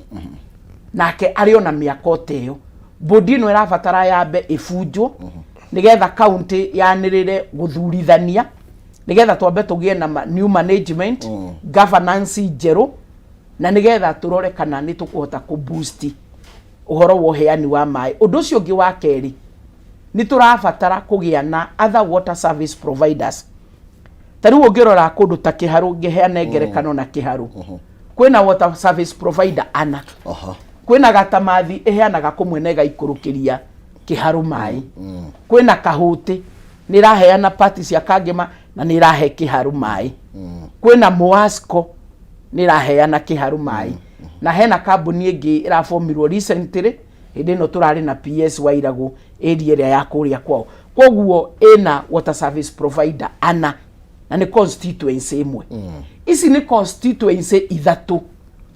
nake arĩ ona mĩaka o ta ĩyo. Bodi ĩno ĩrabatara yambe ĩbunjwo nĩgetha county yanĩrĩre gũthurithania, nĩgetha twambe tũgĩe na new management, governance njerũ, na nĩgetha tũrore kana nĩ tũkũhota kũ boost ũhoro wa ũheani wa maĩ. Ũndũ ũcio ũngĩ wa kerĩ, nĩ tũrabatara kũgĩa na other water service providers. Ta rĩu ũngĩrora kũndũ ta Kĩharũ, ngĩheane ngerekano na Kĩharũ, kwĩna water service provider ana. Kwĩna Gatamathi ĩheanaga kũmwe na ĩgaikũrũkĩria Kĩharũ maĩ. Kwĩna Kahũtĩ nĩ ĩraheana pati cia Kangema na nĩ ĩrahe Kĩharũ maĩ. Kwĩna Moasco nĩ ĩraheana Kĩharũ maĩ, na hena kambuni ĩngĩ ĩrabomirwo recently hĩndĩ ĩno tũrarĩ na PS Wairagũ area ĩrĩa ya kũrĩa kwao. Koguo ĩna water service provider ana na nĩ constituency ĩmwe. Ici nĩ constituency 3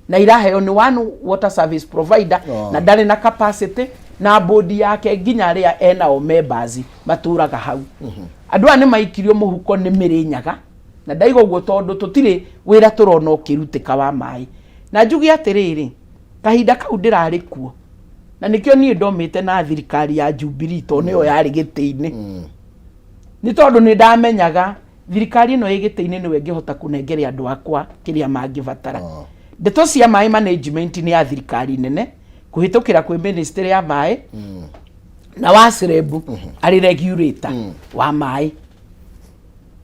na iraheo nĩ one water service provider. Na ndarĩ na capacity na bodi yake nginya arĩa enao members matũraga hau. Andũ aya nĩ maikirio mũhuko nĩ Mĩrĩnyaga, na ndaiga ũguo tondũ tũtirĩ wĩra tũrona ũkĩrutĩka wa maĩ. Na njuge atĩrĩrĩ, kahinda kau ndĩrarĩ kuo, na nĩkĩo niĩ ndomĩte na thirikari ya Jubilee tondũ nĩyo yarĩ gĩtĩ-inĩ, nĩ tondũ nĩ ndamenyaga thirikari ĩno ĩ gĩtĩ-inĩ nĩwe ĩngĩhota kũnengere andũ akwa kĩrĩa mangĩbatara. Ndeto cia maĩ management nĩ ya thirikari nene kũhĩtũkĩra kwĩ ministry ya maĩ na WASREB arĩ regulator wa maĩ.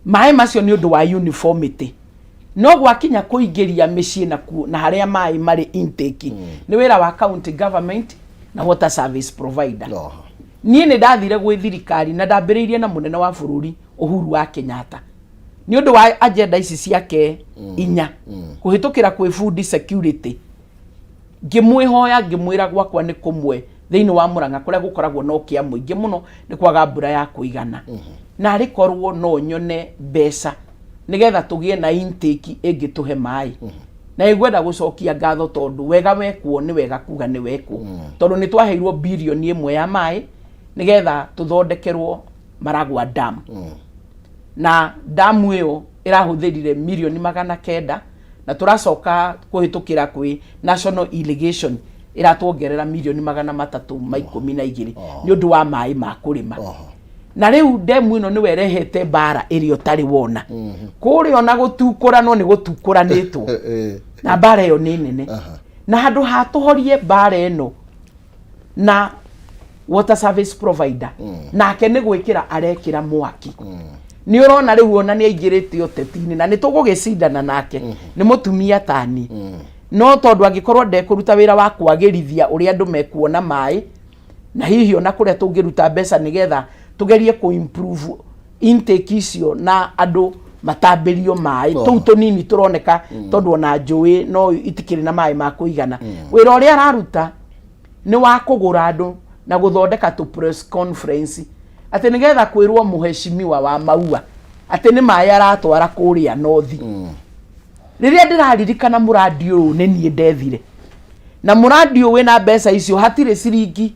Maĩ macio nĩ ũndũ wa uniformity, no gwakinya kũingĩria mĩciĩ na harĩa maĩ marĩ intake nĩ wĩra wa county government. Na water service provider. Oho. Niĩ nĩ ndathire gwĩ thirikari na ndambĩrĩirie na mũnene wa bũrũri Uhuru wa Kenyatta nĩ ũndũ wa agenda ici ciake inya kũhĩtũkĩra kwĩ food security. Ngĩmwĩhoya, ngĩmwĩra gwakwa nĩ kũmwe thĩinĩ wa Mũrang'a kũrĩa gũkoragwo na ũkĩa mũingĩ mũno nĩ kwaga mbura ya kũigana, na arĩ korwo no nyone mbeca nĩgetha tũgĩe na intake ĩngĩtũhe maĩ. Na ĩngwenda gũcokia ngatho tondũ wega wekwo nĩ wega kuga nĩ wekwo, tondũ nĩ twaheirwo birioni 1 ya maĩ nĩgetha tũthondekerwo Maragwa Dam, na damu ĩyo ĩrahũthĩrire mirioni 900, na tũracoka kũhĩtũkĩra kwĩ National Irrigation ĩratuongerera mirioni 312 nĩ ũndũ wa maĩ ma kũrĩma. Na rĩu ndemu ĩno nĩwe ĩrehete mbara ĩrĩa ũtarĩ wona kũrĩa, ona gũtukũranwo nĩ gũtukũranĩtwo. Na mbara ĩyo nĩ nene, na handũ ha tũhorie mbara ĩno na water service provider, nake nĩ gwĩkĩra arekĩra mwaki. Nĩ ũrona rĩu ona nĩ aingĩrĩte ũteti-inĩ na nĩ tũgũgĩcindana nake, nĩ mũtumia tani, no tondũ angĩkorwo ndekũruta wĩra wa kwagĩrithia ũrĩa andũ mekuona maĩ, na hihi ona kũrĩa tũngĩruta mbeca nĩgetha tũgerie kũ improve intake icio na andũ matambĩrio maĩ tũu tũnini tũroneka, tondũ ona njũĩ no itikĩrĩ na maĩ ma kũigana. Wĩra ũrĩa araruta nĩ wa kũgũra andũ na gũthondeka tũ press conference atĩ nĩgetha kwĩrwo mũheshimiwa wa Maua atĩ nĩ maĩ aratwara kũrĩa nothi. Rĩrĩa ndĩraririkana mũrandi ũyũ nĩ niĩ ndethire na mũrandi ũyũ wĩna mbeca icio, hatirĩ ciringi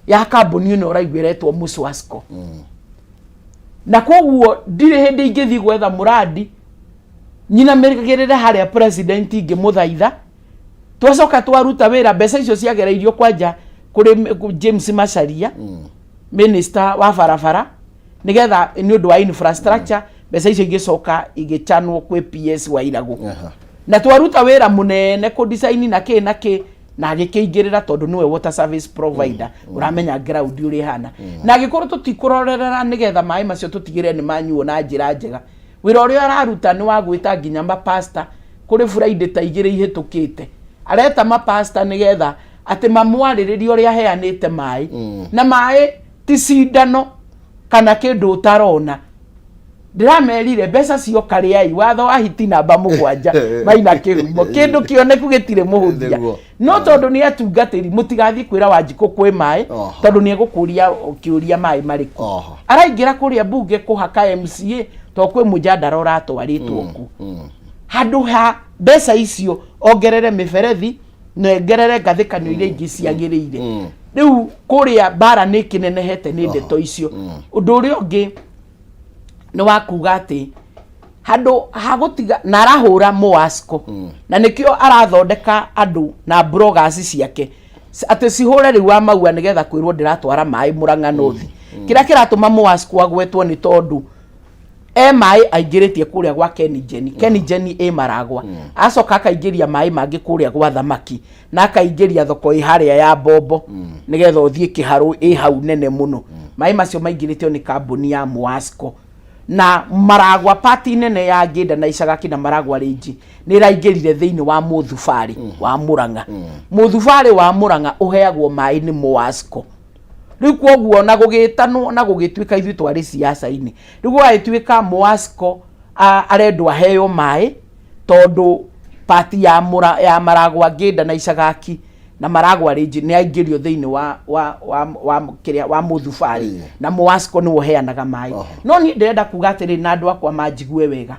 ya kambuni ĩno ũraigua ĩretwo Muswasco, na koguo ndirĩ hĩndĩ ingĩthiĩ gwetha mũrandi nyinamĩrĩre harĩa president ngĩmũthaitha. Twacoka twaruta wĩra, mbeca icio ciagereirio kwanja kũrĩ James Macharia, minister wa barabara, nigetha nĩ ũndũ wa infrastructure. Mbeca icio igĩcoka igĩchanwo kwĩ PS wa Iragũ. Na twaruta wĩra mũnene kũ design na kĩ na kĩ, na agĩkĩingĩrĩra tondũ nĩwe water service provider ũramenya ground ũrĩa ĩhana. Na angĩkorwo tũtikũrorerera nĩgetha maĩ macio tũtigĩrĩre nĩ manyuo na njĩra njega, wĩra ũrĩa araruta nĩ wa gwĩta nginya mapasta. Kũrĩ Friday ta 2 ihĩtũkĩte areta mapasta nĩgetha atĩ mamwarĩrĩrie ũrĩa aheanĩte maĩ, na maĩ ti cindano kana kĩndũ ũtarona. Ndĩramerire mbeca cioka rĩai watho wa hiti namba 7 maina kĩhumo kĩndũ kĩoneku gĩtirĩ mũhũthia. No tondũ nĩ atungatĩri, mũtigathiĩ kwĩra Wanjikũ kwĩ maĩ, tondũ nĩ egũkũria kĩũria maĩ marĩkũ. Araingĩra kũrĩa mbunge kũhaka MCA tondũ kwĩ mũjandara ũratwarĩtwo ku. Handũ ha mbeca icio ongerere mĩberethi na ongerere ngathĩkanio iria ingĩ ciagĩrĩire. Rĩu kũrĩa mbara nĩ ĩkĩnenehete nĩ ndeto icio. Ũndũ ũrĩa ũngĩ nĩ wa kuga atĩ handũ ha gũtiga na arahũra Moasco, na nĩkĩo arathondeka andũ na bloggers ciake atĩ cihũre rĩu wa Maua nĩgetha kwĩrwo ndĩratwara maĩ Mũrang'a North. Kĩrĩa kĩratũma Moasco agwetwo nĩ tondũ e maĩ aingĩrĩtie kũrĩa gwa Kengen. Kengen ĩ Maragwa, acoka akaingĩria maĩ mangĩ kũrĩa gwa Thamaki, na akaingĩria thoko ĩ harĩa ya Mbombo nĩgetha ũthiĩ kĩharũ ĩ hau nene mũno. Maĩ macio maingĩrĩtio nĩ kambuni ya Moasco, na Maragwa pati nene ya Ngĩnda na Icagaki na Maragwa Range nĩ ĩraingĩrire thĩinĩ wa mũthubarĩ wa Mũrang'a. Mũthubarĩ wa Mũrang'a ũheagwo maĩ nĩ Moasco. Rĩu kwoguo na gũgĩtanwo na gũgĩtuĩka ithuĩ twarĩ siasa-inĩ, rĩu gũgagĩtuĩka Moasco arendwo aheo maĩ tondũ pati ya, Mũra, ya Maragwa, Ngĩnda na Icagaki na Maragwa Range nĩ aingĩrio thĩinĩ wa kĩrĩa wa mũthubarĩ, na Moasco nĩwe ũheanaga maĩ. No niĩ ndĩrenda kuga atĩrĩrĩ, na andũ akwa manjigue wega,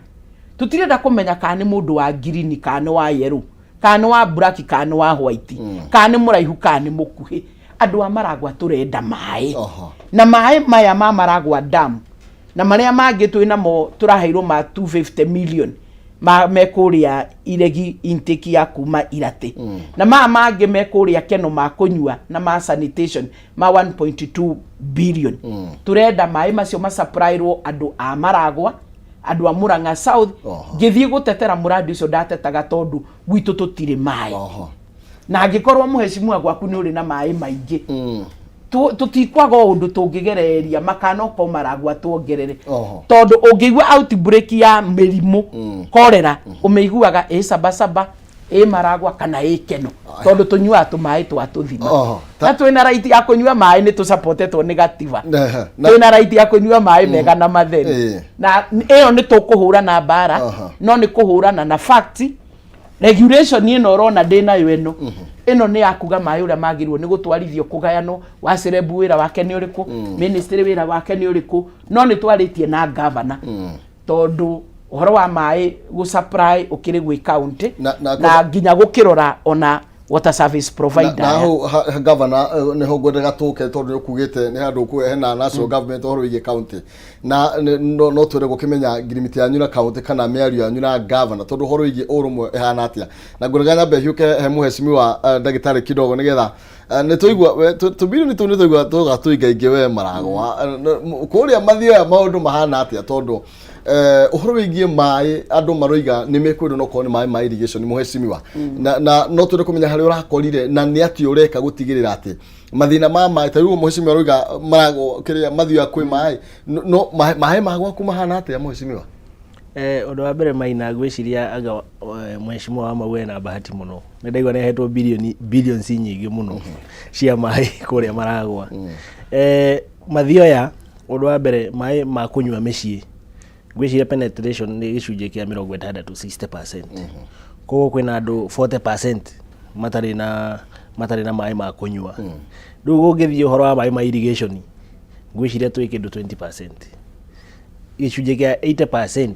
tũtirenda kũmenya kana nĩ mũndũ wa ngirini, kana nĩ wa yellow, kana nĩ wa black, kana nĩ wa white, kana nĩ mũraihu, kana nĩ mũkuhĩ. Andũ a Maragwa tũrenda maĩ. Na maĩ maya ma Maragwa Dam na marĩa mangĩ twĩ namo tũraheirwo ma 250 million ma me kũrĩa Iregi intake ya kuma Iratĩ, na maya mangĩ me kũrĩa Keno ma kũnyua na ma sanitation ma 1.2 billion, tũrenda maĩ macio masupplyirwo andũ a Maragwa, andũ a Murang'a South. Ngĩthiĩ gũtetera mũrandi ũcio ndatetaga tondũ gwitũ tũtirĩ maĩ. Na angĩkorwo mũhecimua gwaku nĩ ũrĩ na maĩ maingĩ, tũtikwaga o ũndũ tũngĩgereria makanoko Maragwa tuongerere, tondũ ũngĩigua outbreak ya mĩrimũ cholera, ũmĩiguaga ĩ Sabasaba, Ĩ Maragwa kana ĩ Keno, tondũ tũnyuaga tũmaĩ twa tũthima. Oho, Na twĩna right ya kũnyua maĩ, nĩ tũcapotetwo nĩ gatiba. Ehe, na- Twĩna right ya kũnyua maĩ mega na matheru. Na ĩyo nĩ tũkũhũrana mbara, no nĩ kũhũrana na fact. Regulation ĩno ũrona ndĩ nayo ĩno, ĩno nĩ ya kuga maĩ ũrĩa magĩrĩirwo nĩ gũtwarithio, kũgayanwo, wa cerebu wĩra wake nĩ ũrĩkũ, ministry wĩra wake nĩ ũrĩkũ. No nĩ twarĩtie na gavana, tondũ ũhoro wa maĩ gũ supply ũkĩrĩ gwĩ county na nginya gũkĩrora ona water service provider. Na hau gavana nĩho ngwendaga tũke, tondũ nĩ ũkugĩte nĩ handũ hena national government ũhoro wĩgiĩ county, na no twende gũkĩmenya ngirimiti yanyu na county kana mĩario yanyu na gavana, tondũ ũhoro wĩgiĩ ũrũmwe ĩhana atĩa. Na ngwendaga nyambe hiũke he mũhecimiwa ndagĩtarĩ kidogo, nĩgetha nĩ tũigua tũbirioni tũu, nĩ tũigua tũga tũingaingĩ we Maragwa. Kũrĩa Mathioya maũndũ mahana atĩa? Tondũ ũhoro wĩgiĩ maĩ andũ maroiga nĩ mekwendwo no korwo nĩ maĩ ma irrigation, mũhecimiwa, na no twende kũmenya harĩa ũrakorire na nĩ atĩ ũreka gũtigĩrĩra atĩ mathĩna ma maĩ ta rĩu mũhecimiwa aroiga Maragwa kĩrĩa Mathioya kwĩ maĩ, no maĩ ma gwaku mahana atĩa, mũhecimiwa? Ũndũ wa mbere Maina, ngwĩciria anga mheshimiwa wa Maua ena bahati mũno. Nĩ ndaigua nĩ ahetwo bilioni billions nyingĩ mũno cia maĩ kũrĩa Maragwa. Mathioya, ũndũ wa mbere, maĩ ma kũnyua mĩciĩ ngwĩciria penetration nĩ gĩcunjĩ kĩa 60, 60%. Koguo kwĩna andũ 40% matarĩ na maĩ ma kũnyua. Rĩu ũngĩthiĩ ũhoro wa maĩ ma irrigation, ngwĩciria twĩ kĩndũ 20%, gĩcunjĩ kĩa 80%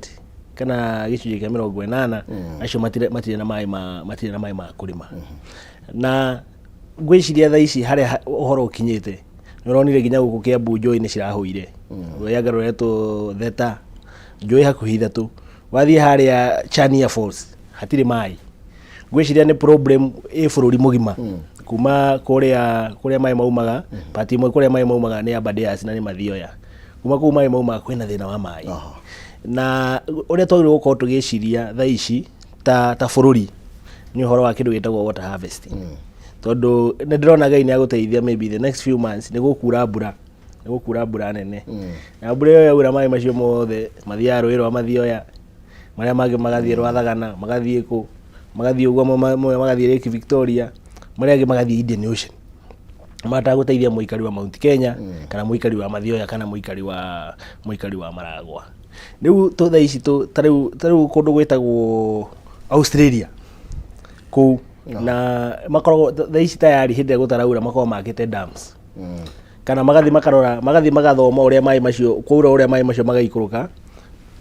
kana gĩcunjĩ kĩa 80, acio matirĩ na maĩ ma kũrĩma. Na ngwĩciria thaa ici harĩa ũhoro ũkinyĩte, nĩ ũronire nginya gũkũ Kĩambu njũĩ nĩ cirahũire, rũrĩa rũretwo Theta, njũĩ hakuhĩ ithatũ. Wathiĩ harĩa Chania Falls hatirĩ maĩ. Ngwĩciria nĩ problem ĩ bũrũri mũgima, kuma kũrĩa maĩ maumaga, part ĩmwe kũrĩa maĩ maumaga nĩ Aberdares na nĩ Mathioya. Kuma kũu maĩ maumaga kwĩna thĩna wa maĩ. Na ũrĩa twagĩrĩirwo gũkorwo tũgĩciria thaa ici ta bũrũri nĩ ũhoro wa kĩndũ gĩtagwo water harvesting, tondũ nĩ ndĩrona Ngai nĩ agũteithia, maybe the next few months nĩ gũkura mbura nene, na mbura ĩyo yaura maĩ macio mothe mathiaga rũĩ rwa Mathioya, marĩa mangĩ magathiĩ Rwathagana, magathiĩ kũ, magathiĩ ũguo, mamwe magathiĩ Lake Victoria, marĩa angĩ magathiĩ Indian Ocean, mataga gũteithia mũikari wa Mount Kenya kana mũikari wa Mathioya kana mũikari wa Maragwa. Rĩu tũ thaa ici ta rĩu kũndũ gwĩtagwo Australia kũu na makoragwo thaa ici tayari, hĩndĩ ĩrĩa gũtaraura makoragwo makĩte dams, kana magathiĩ makarora, magathiĩ magathoma ũrĩa maĩ macio kwaura, ũrĩa maĩ macio magaikũrũka,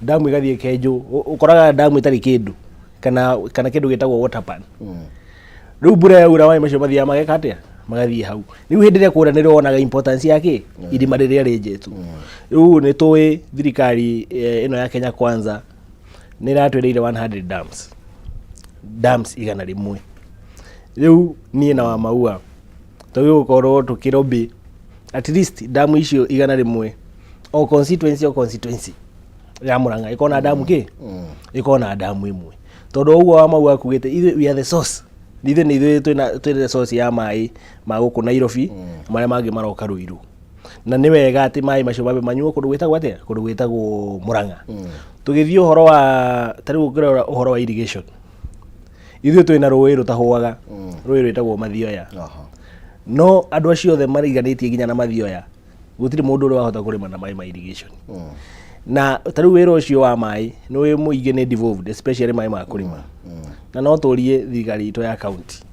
damu ĩgathiĩ ĩkenjwo. Ũkoraga damu ĩtarĩ kĩndũ kana kĩndũ gĩtagwo water pan. Rĩu mbura yaura maĩ macio mathiaga mageka atĩa? Magathiĩ hau. Rĩu hĩndĩ ĩrĩa kwaura nĩrĩo wonaga importance ya kĩ irima rĩrĩa rĩenjetwo. Rĩu nĩ tũĩ thirikari ĩno ya Kenya Kwanza nĩ ĩratwĩrĩire 100 dams 100. Rĩu niĩ na wa Maua tũgĩ gũkorwo tũkĩrobĩ at least damu icio 100, o constituency ya Murang'a ĩkorwo na damu kĩ ĩkorwo na damu ĩmwe, tondũ ũguo wa Maua akugĩte ithuĩ we are the source, ithuĩ nĩ ithuĩ twĩna source ya maĩ ma gũkũ Nairobi, marĩa mangĩ maroka Ruiru. Na nĩ wega atĩ maĩ macio mambe manyuo kũndũ gwĩtagwo atĩa, kũndũ gwĩtagwo Murang'a. Tũgĩthiĩ ũhoro wa ta rĩu ũngĩrora ũhoro wa irrigation, ithuĩ twĩna rũĩ rũtahũaga, rũĩ rwĩtagwo Mathioya. No andũ acio othe mariganĩtie nginya na Mathioya, gũtirĩ mũndũ ũrĩa wahota kũrĩma na maĩ ma irrigation. Na ta rĩu wĩra ũcio wa maĩ nĩ wĩ mũingĩ, nĩ devolved, especially maĩ ma kũrĩma. Na no tũrie thirikari itũ ya county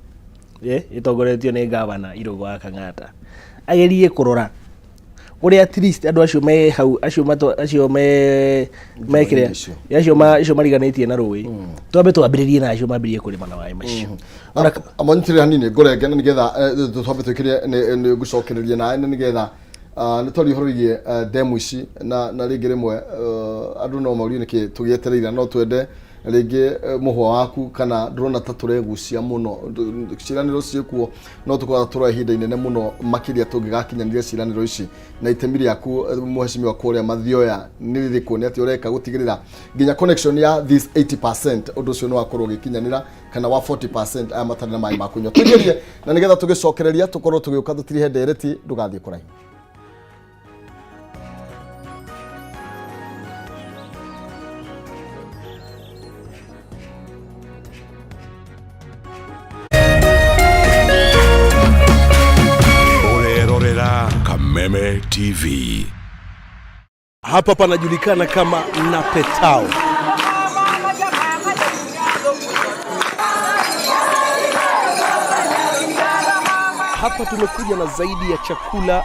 ĩtongoretio nĩ gavana Irũngũ wa Kang'ata agerie kũrora ũrĩa at least andũ acio me hau, acio me kĩrĩa icio. Acio mariganĩtie na rũĩ, twambe twambĩrĩrie na acio mambĩrĩrie kũrĩma na maĩ macio. Ona Amanyitĩrĩre hanini ngũrenge, na nĩgetha twambe twĩkĩre nĩ ngũcokereria nawe, na nĩgetha nĩ twaria ũhoro wĩgiĩ demu ici, na rĩngĩ rĩmwe andũ no maurie nĩkĩ tũgĩetereire. No twende rĩngĩ mũhwa waku, kana ndũrona ta tũregucia mũno? Ciĩranĩro ciĩkuo, no tũkorwo tũroya ihinda inene mũno makĩria tũngĩgakinyanĩria ciĩranĩro ici. Na itemi rĩaku mũhecimiwa kũrĩa Mathioya nĩ rĩrĩkũ? Nĩ atĩ ũreka gũtigĩrĩra nginya connection ya this 80% ũndũ ũcio nĩ wakorwo ũgĩkinyanĩra, kana wa 40% aya matarĩ na maĩ ma kũnyua? Tũingĩrie, na nĩgetha tũgĩcokereria tũkorwo tũgĩũka tũtirihe ndereti. Ndũgathiĩ kũraihu. Kameme TV. Hapa panajulikana kama Napetao. Hapa tumekuja na zaidi ya chakula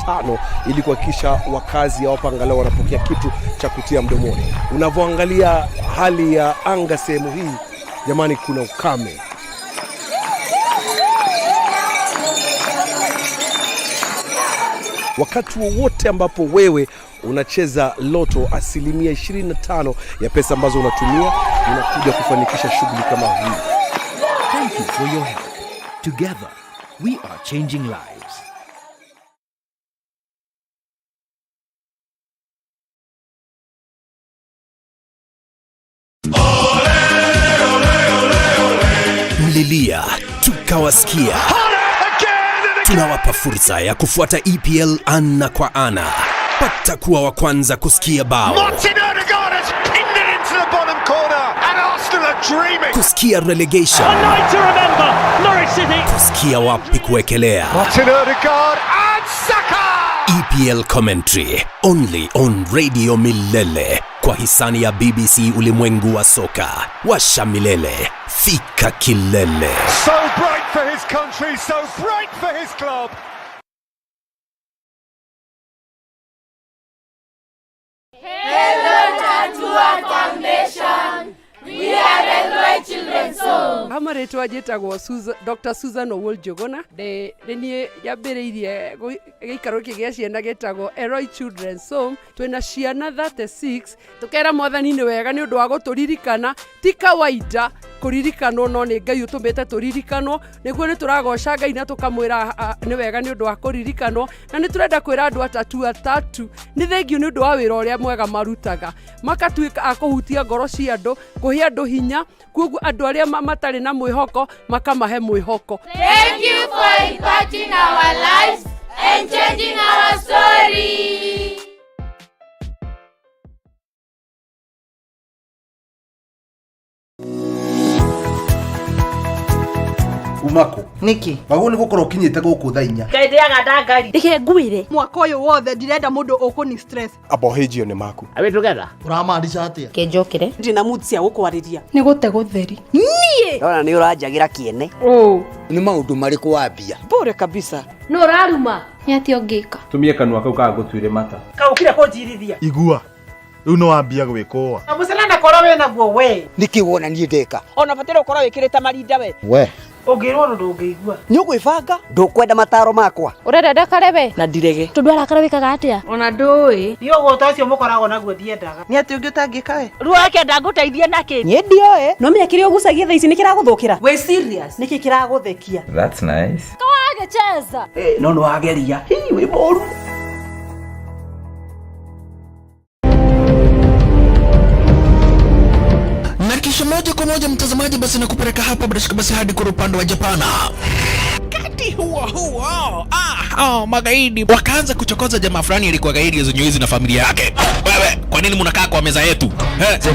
500 ili kuhakikisha wakazi hapa angalau wanapokea kitu cha kutia mdomoni. Unavyoangalia hali ya anga sehemu hii, jamani, kuna ukame. Wakati wowote ambapo wewe unacheza loto, asilimia 25 ya pesa ambazo unatumia unakuja kufanikisha shughuli kama hii. Thank you for your help. Together, we are changing lives. Mlilia tukawasikia. Tunawapa fursa ya kufuata EPL ana kwa ana. Pata kuwa wa kwanza kusikia bao, Martin Odegaard has pinned it into the bottom corner, and Arsenal are dreaming. kusikia relegation, Night to remember, Norwich City. kusikia wapi kuwekelea. Martin Odegaard and Saka. EPL commentary only on Radio Milele kwa hisani ya BBC Ulimwengu wa Soka. Washa milele, fika kilele. So bright for his country, so bright for his club. Ha marĩtwa njĩtagwo Dr. Susan Owuor Njũgũna. Nĩ niĩ nyambĩrĩirie gĩikaro gĩkĩ gĩa ciana gĩtagwo Elroy Children's Home. Twĩna ciana 36. Tũkera mwathani nĩ wega nĩ ũndũ wa gũtũririkana. Ti kawaida kũririkanwo, no nĩ Ngai ũtũmĩte tũririkanwo. Nĩguo nĩ tũragoca Ngai na tũkamwĩra nĩ wega nĩ ũndũ wa kũririkanwo. Na nĩ tũrenda kwĩra andũ atatu atatu nĩ thengiũ nĩ ũndũ wa wĩra ũrĩa mwega marutaga, makatuĩka a kũhutia ngoro cia andũ, kũhe andũ hinya, koguo andũ arĩa matarĩ na mwĩhoko makamahe mwĩhoko. Thank you for impacting our lives and changing our story. Umako Niki? Wagwo nĩ gũkorwo ũkinyĩte gũkũ thaa 4. Ngai ndĩaga ndangari. Reke ngwĩre mwaka ũyũ wothe ndirenda mũndũ ũkũni stress. Abohĩjio nĩ maku. Are we together? Ũramaanisha atĩa? Kenjokere. Ndina mood cia gũkwarĩria. Nĩ gũte gũtheri. Niĩ Ndona nĩ ũranjagĩra kĩene. Nĩ maũndũ marĩkũ wambia? Bure kabisa. No ũraruma? Nĩ atĩa ũngĩka? Tumie kanua kau kagũtuire mata. Kaũkire kũnjirithia. Igua. Rĩu nĩ wambia gwĩkũa. Mũcene na korwo wĩ naguo we. Nĩkĩ wona niĩ ndeka? Ona bataire ũkorwo wĩkĩrĩte marinda we. We. Ũngĩrwo ũndũ ndũngĩigua. Nĩ ũgwĩbanga? Ndũkwenda mataro makwa. Ũrenda ndakare we? Na ndirege. Tondũ arakara wĩkaga atĩa? Ona ndũĩ. Niĩ ũguo ũcio mũkoragwo naguo ndiendaga. Nĩ atĩ ũngĩ ũtangĩka we? Rĩu akĩenda ngũteithie nakĩ? Niĩ ndioĩ. No menya kĩrĩa ũgucagia thaa ici nĩ kĩragũthũkĩra. Wĩ serious? Nĩkĩ kĩragũthekia? That's nice. Kawagĩcheza. No nĩ wageria. Hii wĩ mũru. Na kisha moja kwa moja mtazamaji, basi nakupeleka hapa bila shaka basi hadi kwa upande wa Japana. Wakati huo huo, magaidi wakaanza kuchokoza jamaa fulani alikuwa gaidi zenye na familia yake. Wewe, kwa nini mnakaa kwa meza yetu?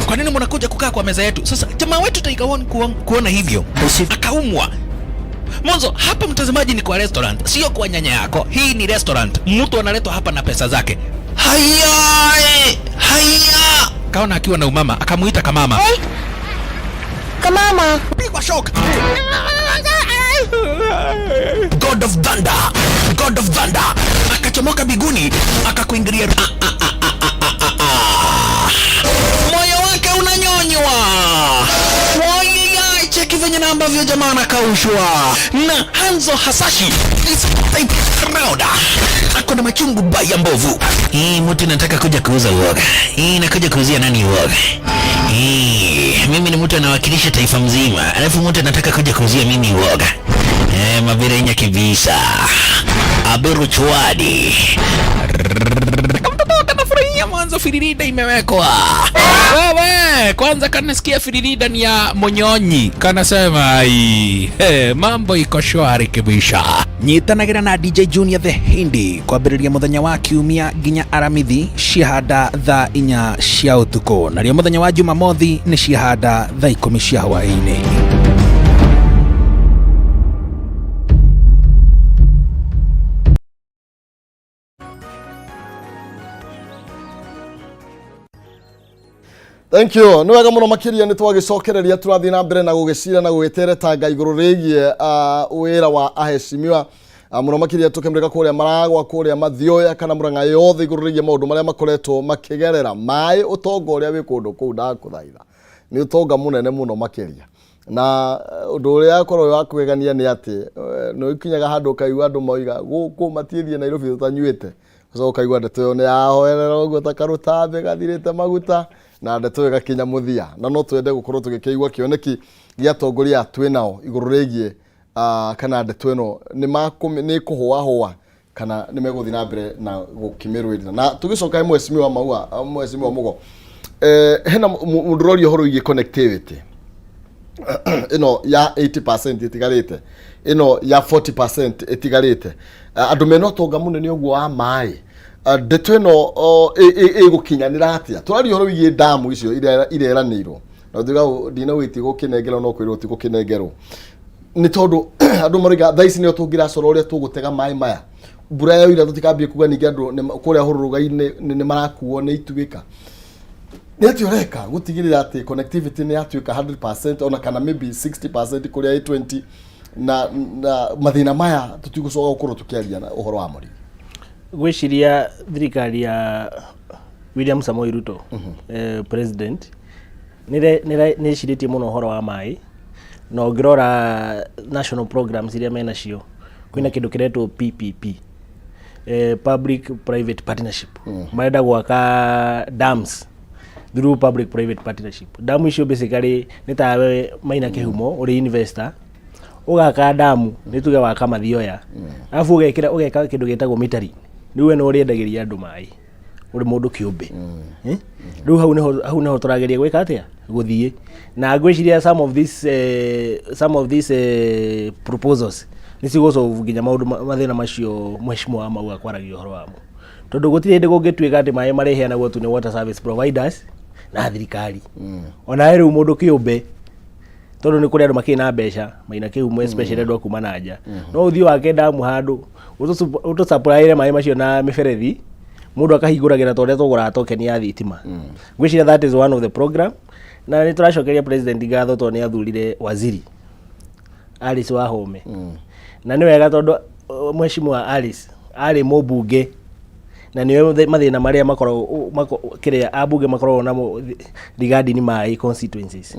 Kwa nini mnakuja kukaa kwa meza yetu? Sasa jamaa wetu Tiger One kuona hivyo akaumwa. Mwanzo hapa mtazamaji ni kwa restaurant, sio kwa nyanya yako. Hii ni restaurant, mtu analetwa hapa na pesa zake. Haya, haya. Kaona akiwa na umama, akamuita kamama. Hey. Kamama. Pigwa shock. God of Thunder, God of Thunder akachomoka biguni akakuingilia. Moyo wake unanyonywa. Wai, cheki venye na ambavyo jamaa anakaushwa na Hanzo Hasashi is type round. Ako na machungu baya mbovu. Hii mtu nataka kuja kuuza uoga. Hii nakuja kuuzia nani uoga? Hii mimi ni mtu anawakilisha taifa mzima, alafu mtu anataka kuja kuuzia mimi uoga. Mabirenya kibisa. Aberu chwadi. Kamtoto kanafurahia mwanzo firirida imewekwa. Wewe, kwanza kanasikia firirida ni ya Monyonyi. Kanasema ai, mambo iko shwari kibisha. Nyitanagira na DJ Junior the Hindi kwambĩrĩria mũthenya wa kiumia nginya aramithi ciahanda thaa 4 cia ũtukũ, narĩo mũthenya wa Jumamothi nĩ ciahanda thaa 10 cia hwaĩ-inĩ. Thank you. Nĩ wega mũno makĩria nĩ twagĩcokereria tũrathiĩ na mbere na gũgĩcira na gũgĩteretanga igũrũ rĩgiĩ wĩra wa aheshimiwa mũno makĩria tũkĩmũrĩka kũrĩa Maragwa, kũrĩa Mathioya kana Murang'a yothe igũrũ rĩgiĩ maũndũ marĩa makoretwo makĩgerera maĩ, ũtonga ũrĩa wĩ kũndũ kũu ndakũthaitha nĩ ũtonga mũnene mũno makĩria. Na ũndũ ũrĩa korwo wĩ wa kũgegania nĩ atĩ nĩ ũkinyaga handũ ũkaigua andũ moiga gũkũ matiĩthiĩ Nairobi tũtanyuĩte, ũcoka ũkaigua ndeto ĩyo nĩ yahoerera ũguo ta karũtambĩ gathirĩte maguta na ndeto ĩyo ĩgakinya mũthia. Na no twende gũkorwo tũgĩkĩigua kĩoneki gĩa atongoria aya twĩ nao igũrũ rĩgiĩ kana ndeto ĩno nĩ ĩkũhũahũa kana nĩ megũthiĩ na mbere na gũkĩmĩrũĩrĩra. Na tũgĩcoka he mheshimiwa Maua, mheshimiwa Mugo, hena mũndũ ũroria ũhoro wĩgiĩ connectivity ĩno ya 80% ĩtigarĩte, ĩno ya 40% ĩtigarĩte. Andũ mena ũtonga mũnene ũguo wa maĩ, ndeto ĩno ĩgũkinyanĩra atĩa? Tũraria ũhoro wĩgiĩ ndamu icio ireranĩirwo na tuga ndinauga itigũkĩnengerwo, no kwĩrwo tigũkĩnengerwo nĩ tondũ andũ maroiga thaa ici nĩo tũngĩracora ũrĩa tũgũtega maĩ maya. Mbura yaura tũtikambie kuga ningĩ andũ kũrĩa hũrũrũga-inĩ nĩ marakuo nĩ ituĩka. Nĩ atĩa ũreka gũtigĩrĩra atĩ connectivity nĩ yatuĩka 100% ona kana maybe 60% kũrĩa ĩ 20 na mathĩna maya tũtigũcoka gũkorwo tũkĩaria na ũhoro wa mũrĩmi? Ngwĩciria thirikari ya William Samoei Ruto, president, nĩ ĩcirĩtie mũno ũhoro wa maĩ, na ũngĩrora national programs iria menacio, kwĩna kĩndũ kĩretwo PPP, public private partnership. Marenda gwaka dams through public private partnership. Damu icio basically nĩ tawe Maina Kĩhumo ũrĩ investor ũgaka damu, nĩ tuge waka Mathioya, arabu ũgekĩra ũgeka kĩndũ gĩtagwo metering, rĩu we nĩ ũrĩendagĩria andũ maĩ ũrĩ mũndũ kĩũmbe. Eh? Rĩu hau nĩho tũrageria gwĩka atĩa, gũthiĩ na ngwĩciria some of these proposals nĩ cigũsolve nginya maũndũ mathĩna macio mheshimiwa wa Mauga kwaragia ũhoro wamo, tondũ gũtirĩ hĩndĩ kũngĩtuĩka atĩ maĩ marĩheanagwo tu nĩ water service providers na thirikari. Onawe rĩu mũndũ kĩũmbe, tondũ nĩ kũrĩ andũ makĩrĩ na mbeca Maina Kĩhumo, especially andũ a kuma na nja, no ũthiĩ wake ndamu handũ ũtũsupplyĩre maĩ macio na mĩberethi, mũndũ akahingũragĩra ta ũrĩa tũgũraga token ya thitima. Ngwĩciria that is one of the program, na nĩ tũracokeria president ngatho tondũ nĩ athurire waziri Alice Wahome, na nĩ wega tondũ mheshimiwa Alice arĩ mũmbunge na nĩwe mathĩna marĩa makoragwo kĩrĩa ambunge makoragwo namo regarding maĩ constituencies,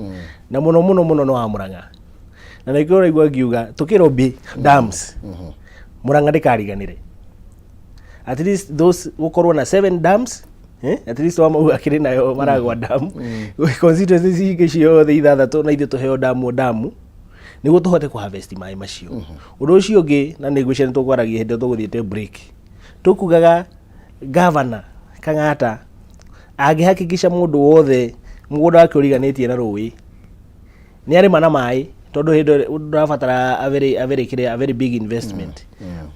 na mũno mũno mũno no wa Murang'a, na nĩkĩo ũraigua ngiuga tũkĩrobĩ dams Murang'a ndĩkariganĩre, at least those gũkorwo na seven dams, at least wa mau akĩrĩ nayo Maragwa dam, constituencies ingĩ ciothe ithathatũ na ithuĩ tũheo damu o damu nĩguo tũhote kũ harvest maĩ macio. Ũndũ ũcio ũngĩ, na nĩ ngwĩciria nĩ tũkwaragia hĩndĩ ĩyo tũgũthiĩte break, tũkugaga governor Kang'ata angĩhakikisha mũndũ wothe mũgũnda wake ũriganĩtie na rũĩ nĩ arĩma na maĩ, tondũ hĩndĩ ĩyo ndũrabatara a very kĩrĩa, a very big investment,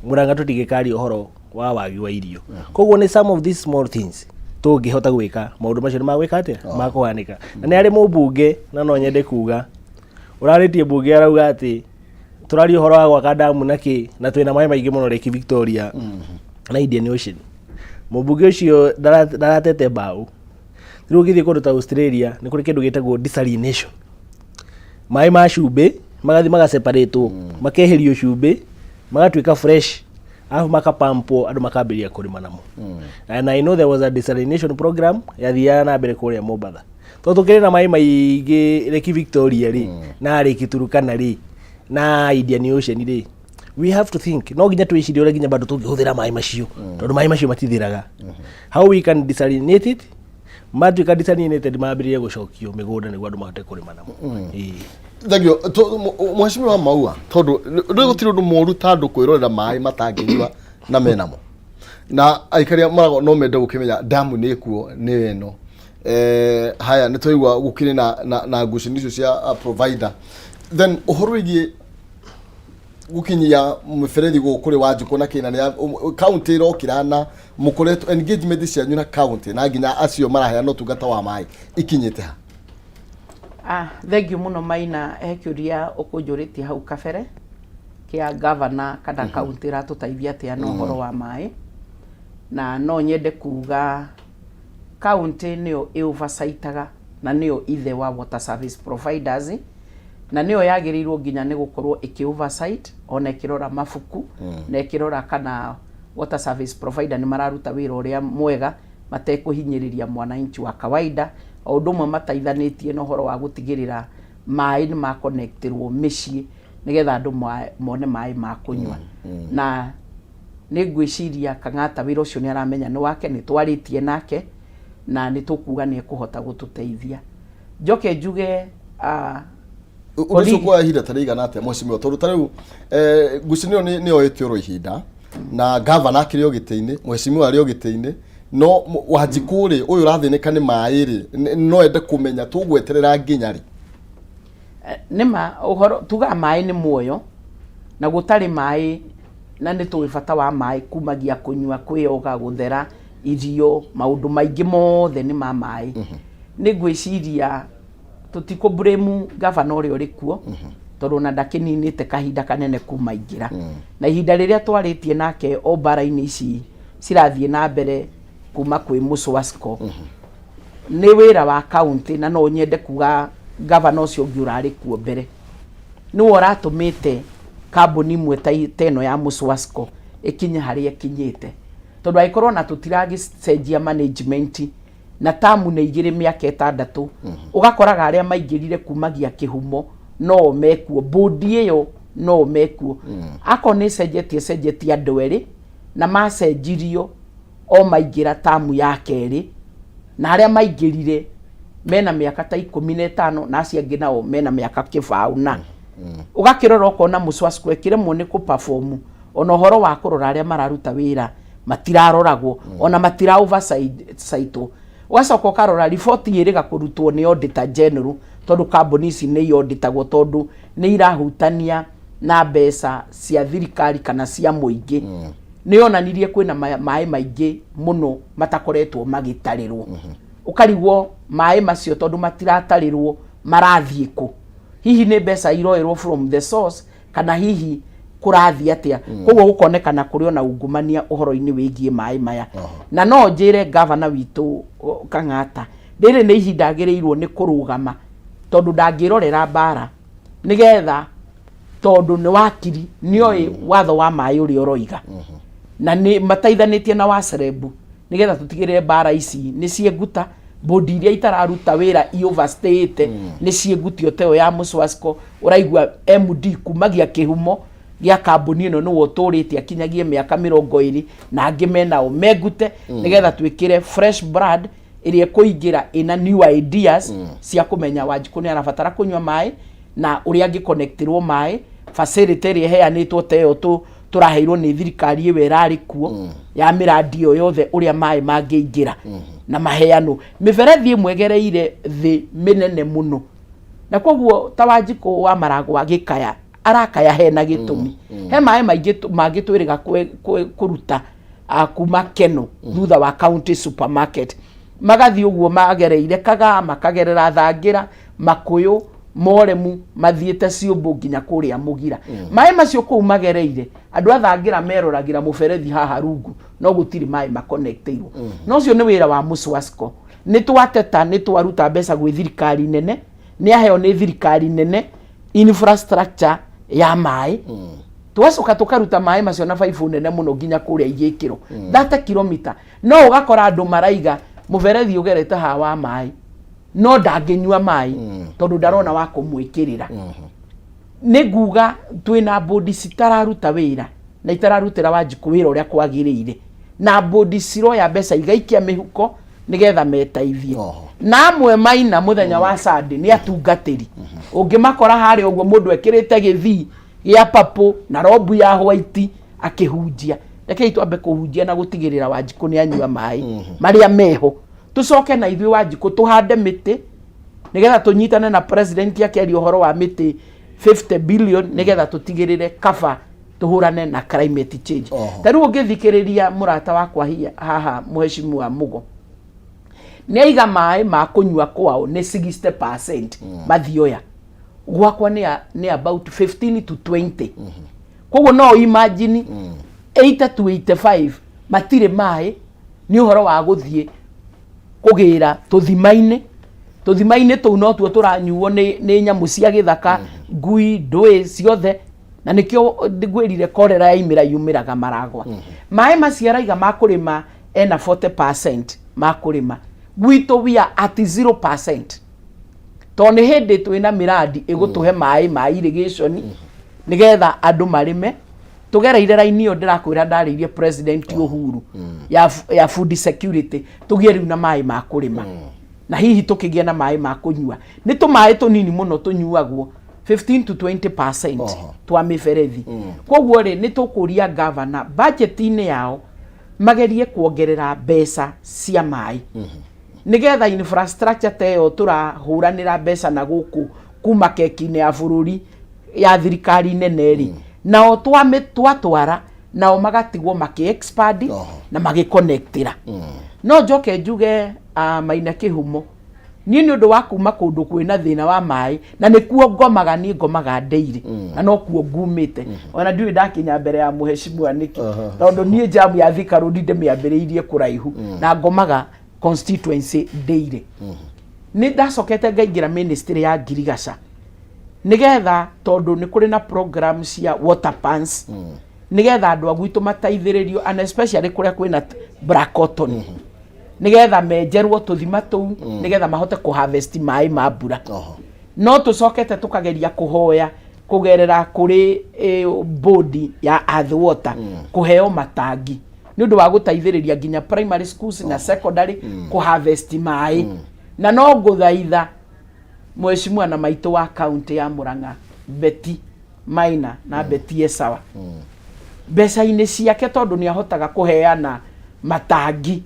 Murang'a tũtingĩkaria ũhoro wa wagi wa irio. Koguo nĩ some of these small things tũngĩhota gwĩka, maũndũ macio nĩ magwĩka atĩa, makũhanĩka. Na nĩ arĩ mũmbunge, na no nyende kuga ũrarĩtie mbunge arauga atĩ tũraria ũhoro wa gwaka damu na kĩ, na twĩna maĩ maingĩ mũno Lake Victoria na Indian Ocean. Mũmbunge ũcio ndaratete mbaũ. Rĩu ũngĩthiĩ kũndũ ta Australia, nĩ kũrĩ kĩndũ gĩtagwo desalination, maĩ ma cumbĩ magathiĩ magaseparatwo, makeherio cumbĩ, magatuĩka fresh, arabu makapampwo, andũ makambĩrĩria kũrĩma namo. And I know there was a desalination program yathiaga na mbere kũrĩa Mombatha, tondũ tũkĩrĩ na maĩ maingĩ Lake Victoria rĩ, na Lake Turkana rĩ, na Indian Ocean rĩ. We have to think, no nginya twĩcirie ũrĩa nginya bado tũngĩhũthĩra maĩ macio, tondũ maĩ macio matithiraga. How we can desalinate it, matuĩka desalinated, mambĩrĩrie gũcokio mĩgũnda nĩguo andũ mahote kũrĩma namo. Ĩĩ. Thank you. Mheshimiwa Maua, tondũ rĩu gũtirĩ ũndũ mũru ta andũ kwĩrorera maĩ matangĩnyua na menamo, na aikari a Maragwa no mende gũkĩmenya damu nĩ kuo nĩ ĩno. Haya, nĩ twaigua gũkĩrĩ na ngucanio icio cia provider, then ũhoro wĩgiĩ gũkinyia mĩberethi gũkũ kũrĩ Wanjikũ na kĩna nĩ county ĩrokĩra na mũkoretwo engagement cianyu na county na nginya acio maraheana ũtungata wa maĩ ikinyĩte ha? Ah, thank you mũno Maina. He kĩũria ũkũnjũrĩtie hau kabere kĩa gavana kana kaunti ĩratũteithia atĩa na ũhoro wa maĩ, na no nyende kuga kaunti nĩyo ĩ oversightaga na nĩyo ithe wa water service providers, na nĩyo yagĩrĩirwo nginya nĩ gũkorwo ĩkĩ oversight ona ĩkĩrora mabuku na ĩkĩrora kana water service provider nĩ mararuta wĩra ũrĩa mwega matekũhinyĩrĩria mwananchi wa kawaida, o ũndũ ũmwe mateithanĩtie na ũhoro wa gũtigĩrĩra maĩ nĩ makonektirwo mĩciĩ nĩgetha andũ mone maĩ ma kũnyua. Na nĩ ngwĩciria Kang'ata wĩra ũcio nĩ aramenya nĩ wake, nĩ twarĩtie nake na nĩ tũkuga nĩ ekũhota gũtũteithia. Njoke njuge Ũndũ ũcio kuoya ihinda ta rĩigana atĩa, mheshimiwa? Tondũ ta rĩu ngucanio nĩ yoete oro ihinda na gavana akĩrĩ o gĩtĩ-inĩ, mheshimiwa arĩ o gĩtĩ-inĩ, no Wanjikũ rĩ, ũyũ ũrathĩnĩka nĩ maĩ rĩ, no ende kũmenya tũgweterera nginya rĩ? Nĩma ũhoro tugaga maĩ nĩ muoyo, na gũtarĩ maĩ, na nĩ tũĩ bata wa maĩ kumagia kũnyua, kwĩyoga, gũthera, irio, maũndũ maingĩ mothe nĩ ma maĩ. Nĩ ngwĩciria tũtikũ blame gavana ũrĩa ũrĩ kuo, tondũ ona ndakĩninĩte kahinda kanene kuma aingĩra, na ihinda rĩrĩa twarĩtie nake o mbara-inĩ ici cirathiĩ na mbere kuma kwĩ Mũswasco nĩ wĩra wa county, na no nyende kuga gavana ũcio ũngĩ ũrarĩ kuo mbere nĩwe ũratũmĩte kambuni imwe ta ĩno ya Mũswasco ĩkinye harĩa ĩkinyĩte, tondũ angĩkorwo na tũtiragĩcenjia management na tamu nĩ igĩrĩ mĩaka 6, ũgakoraga arĩa maingĩrire kumagia kĩhumo no mekuo, bodi ĩyo no mekuo, akorwo nĩ ĩcenjetie ĩcenjetie andũ erĩ na macenjirio o maingĩra tamu ya kerĩ, na arĩa maingĩrire mena mĩaka ta 15 na acio angĩ nao mena mĩaka kĩbaũ, na ũgakĩrora ũkona Mũswasco ĩkĩremwo nĩ kũ-perform, ona ũhoro wa kũrora arĩa mararuta wĩra matiraroragwo, ona matira oversight. Ũgacoka ũkarora riboti ĩrĩga kũrutwo nĩ auditor general, tondũ kambuni ici nĩ iauditagwo tondũ nĩ irahutania na mbeca cia thirikari kana cia mũingĩ. Nĩ yonanirie kwĩna maĩ maingĩ mũno matakoretwo magĩtarĩrwo. Ũkarigwo maĩ macio tondũ matiratarĩrwo marathiĩ kũ? Hihi nĩ mbeca iroerwo from the source, kana hihi kũrathiĩ atĩa? Koguo gũkonekana kũrĩ ona ungumania ũhoro-inĩ wĩgiĩ maĩ maya. Na no njĩre gavana witũ Kang'ata, rĩrĩ nĩ ihinda agĩrĩirwo nĩ kũrũgama, tondũ ndangĩrorera mbara nĩgetha, tondũ nĩ wakiri, nĩoĩ watho wa maĩ ũrĩa ũroiga, na nĩ mateithanĩtie na wacerebu nĩgetha tũtigĩrĩre mbara ici nĩ cienguta, bodi iria itararuta wĩra i overstayĩte nĩ ciengutio, ta ĩyo ya Mũswasco. Ũraigua MD kumagia kĩhumo gĩa kambuni ĩno nĩwe ũtũrĩte akinyagie mĩaka 20, na angĩ menao mengute, nĩgetha twĩkĩre fresh blood ĩrĩa ĩkũingĩra ĩna new ideas cia kũmenya Wanjikũ nĩ arabatara kũnyua maĩ na ũrĩa angĩconnectirwo maĩ, facility ĩrĩa ĩheanĩtwo ta ĩyo tũraheirwo nĩ thirikari ĩyo ĩrarĩ kuo ya mĩrandi ĩyo yothe, ũrĩa maĩ mangĩingĩra na maheanwo mĩberethi ĩmwe ĩgereire thĩ mĩnene mũno. Na koguo ta Wanjikũ wa Maragwa agĩkaya, arakaya hena gĩtũmi. He maĩ maingĩ mangĩ twĩrĩga kũruta kuma Keno thutha wa county supermarket, magathiĩ ũguo magereire Kagaa, makagerera Thangĩra, Makũyũ, Moremu, mathiĩte Ciũmbũ nginya kũrĩa Mũgira. Maĩ macio kũu magereire, andũ a Thangĩra meroragĩra mũberethi haha rungu, no gũtirĩ maĩ makonekteirwo. Na ũcio nĩ wĩra wa Mũswasco. Nĩ twateta, nĩ twaruta mbeca gwĩ thirikari nene, nĩ aheo nĩ thirikari nene infrastructure ya maĩ, twacoka tũkaruta maĩ macio na baibũ nene mũno nginya kũrĩa igĩkĩro 30 kilomita, no ũgakora andũ maraiga mũberethi ũgerete haha wa maĩ, no ndangĩnyua maĩ tondũ ndarona wa kũmwĩkĩrĩra. Nĩ nguga twĩna bodi citararuta wĩra na itararutĩra Wanjikũ wĩra ũrĩa kwagĩrĩire, na bodi ciroya mbeca igaikia mĩhuko nĩgetha metaithie, na amwe maina mũthenya wa Sunday nĩ atungatĩri ũngĩmakora harĩa ũguo, mũndũ ekĩrĩte gĩthii gĩa papũ na robu ya white akĩhunjia. Rekei twambe kũhunjia na gũtigĩrĩra Wanjikũ nĩ anyua maĩ marĩa meho, tũcoke na ithuĩ Wanjikũ tũhande mĩtĩ nĩgetha tũnyitane na president akĩaria ũhoro wa mĩtĩ 50 billion, nĩgetha tũtigĩrĩre kaba tũhũrane na climate change. Ta rĩu ũngĩthikĩrĩria mũrata wakwa haha, mheshimiwa Mugo, nĩ aiga maĩ ma kũnyua kwao nĩ 60% mathioya, gwakwa nĩ about 15 to 20. Koguo no imagine 80 to 85 matirĩ maĩ, nĩ ũhoro wa gũthiĩ kũgĩra tũthima-inĩ. Tũthima-inĩ tũu notuo tũranyuo nĩ nĩ nyamũ cia gĩthaka, ngui, ndũĩ ciothe, na nĩkĩo ngwĩrire korera yaimĩra yumĩraga Maragwa. Maĩ macio araiga ma kũrĩma ena 40% ma kũrĩma, gwitũ we are at 0%, tondũ nĩ hĩndĩ twĩna mĩrandi ĩgũtũhe maĩ ma irrigation nĩgetha andũ marĩme. Tũgereire raini ĩyo ndĩrakwĩra ndarĩirie President Uhuru ya food security, tũgĩe rĩu na maĩ ma kũrĩma na hihi tũkĩgĩe na maĩ ma kũnyua. Nĩ tũmaĩ tũnini mũno tũnyuagwo, 15 to 20% twa mĩberethi. Koguo rĩ, nĩ tũkũria gavana budget-inĩ yao magerie kuongerera mbeca cia maĩ nĩgetha infrastructure ta ĩyo tũrahũranĩra mbeca na gũkũ kuma keki-inĩ ya bũrũri ya thirikari nene rĩ, nao twatwara nao magatigwo makĩ expand na magĩconnectĩra. No njoke njuge, Maina Kĩhumo, niĩ nĩ ũndũ wa kuma kũndũ kwĩna thĩna wa maĩ na nĩkuo ngomaga, niĩ ngomaga ndĩirĩ na nokuo ngumĩte, ona ndiũĩ ndakinya mbere ya mũheshimiwa nĩkĩ, tondũ niĩ jamu ya Thika Road ndĩmĩambĩrĩirie kũraihu na ngomaga constituency ndĩirĩ. Nĩ ndacokete ngaingĩra ministry ya ngirigaca nĩgetha, tondũ nĩ kũrĩ na program cia water pans, nĩgetha andũ a gwitũ mateithĩrĩrio, and especially kũrĩa kwĩna black cotton, nĩgetha menjerwo tũthima tũu nĩgetha mahote kũ harvest maĩ ma mbura. No tũcokete tũkageria kũhoya kũgerera kũrĩ board ya Earth Water kũheo matangi nĩ ũndũ wa gũteithĩrĩria nginya primary schools na secondary kũ harvest maĩ. Na no ngũthaitha mheshimiwa na maitũ wa county ya Murang'a, Betty Maina, na Betty Esawa, mbeca-inĩ ciake, tondũ nĩ ahotaga kũheana matangi,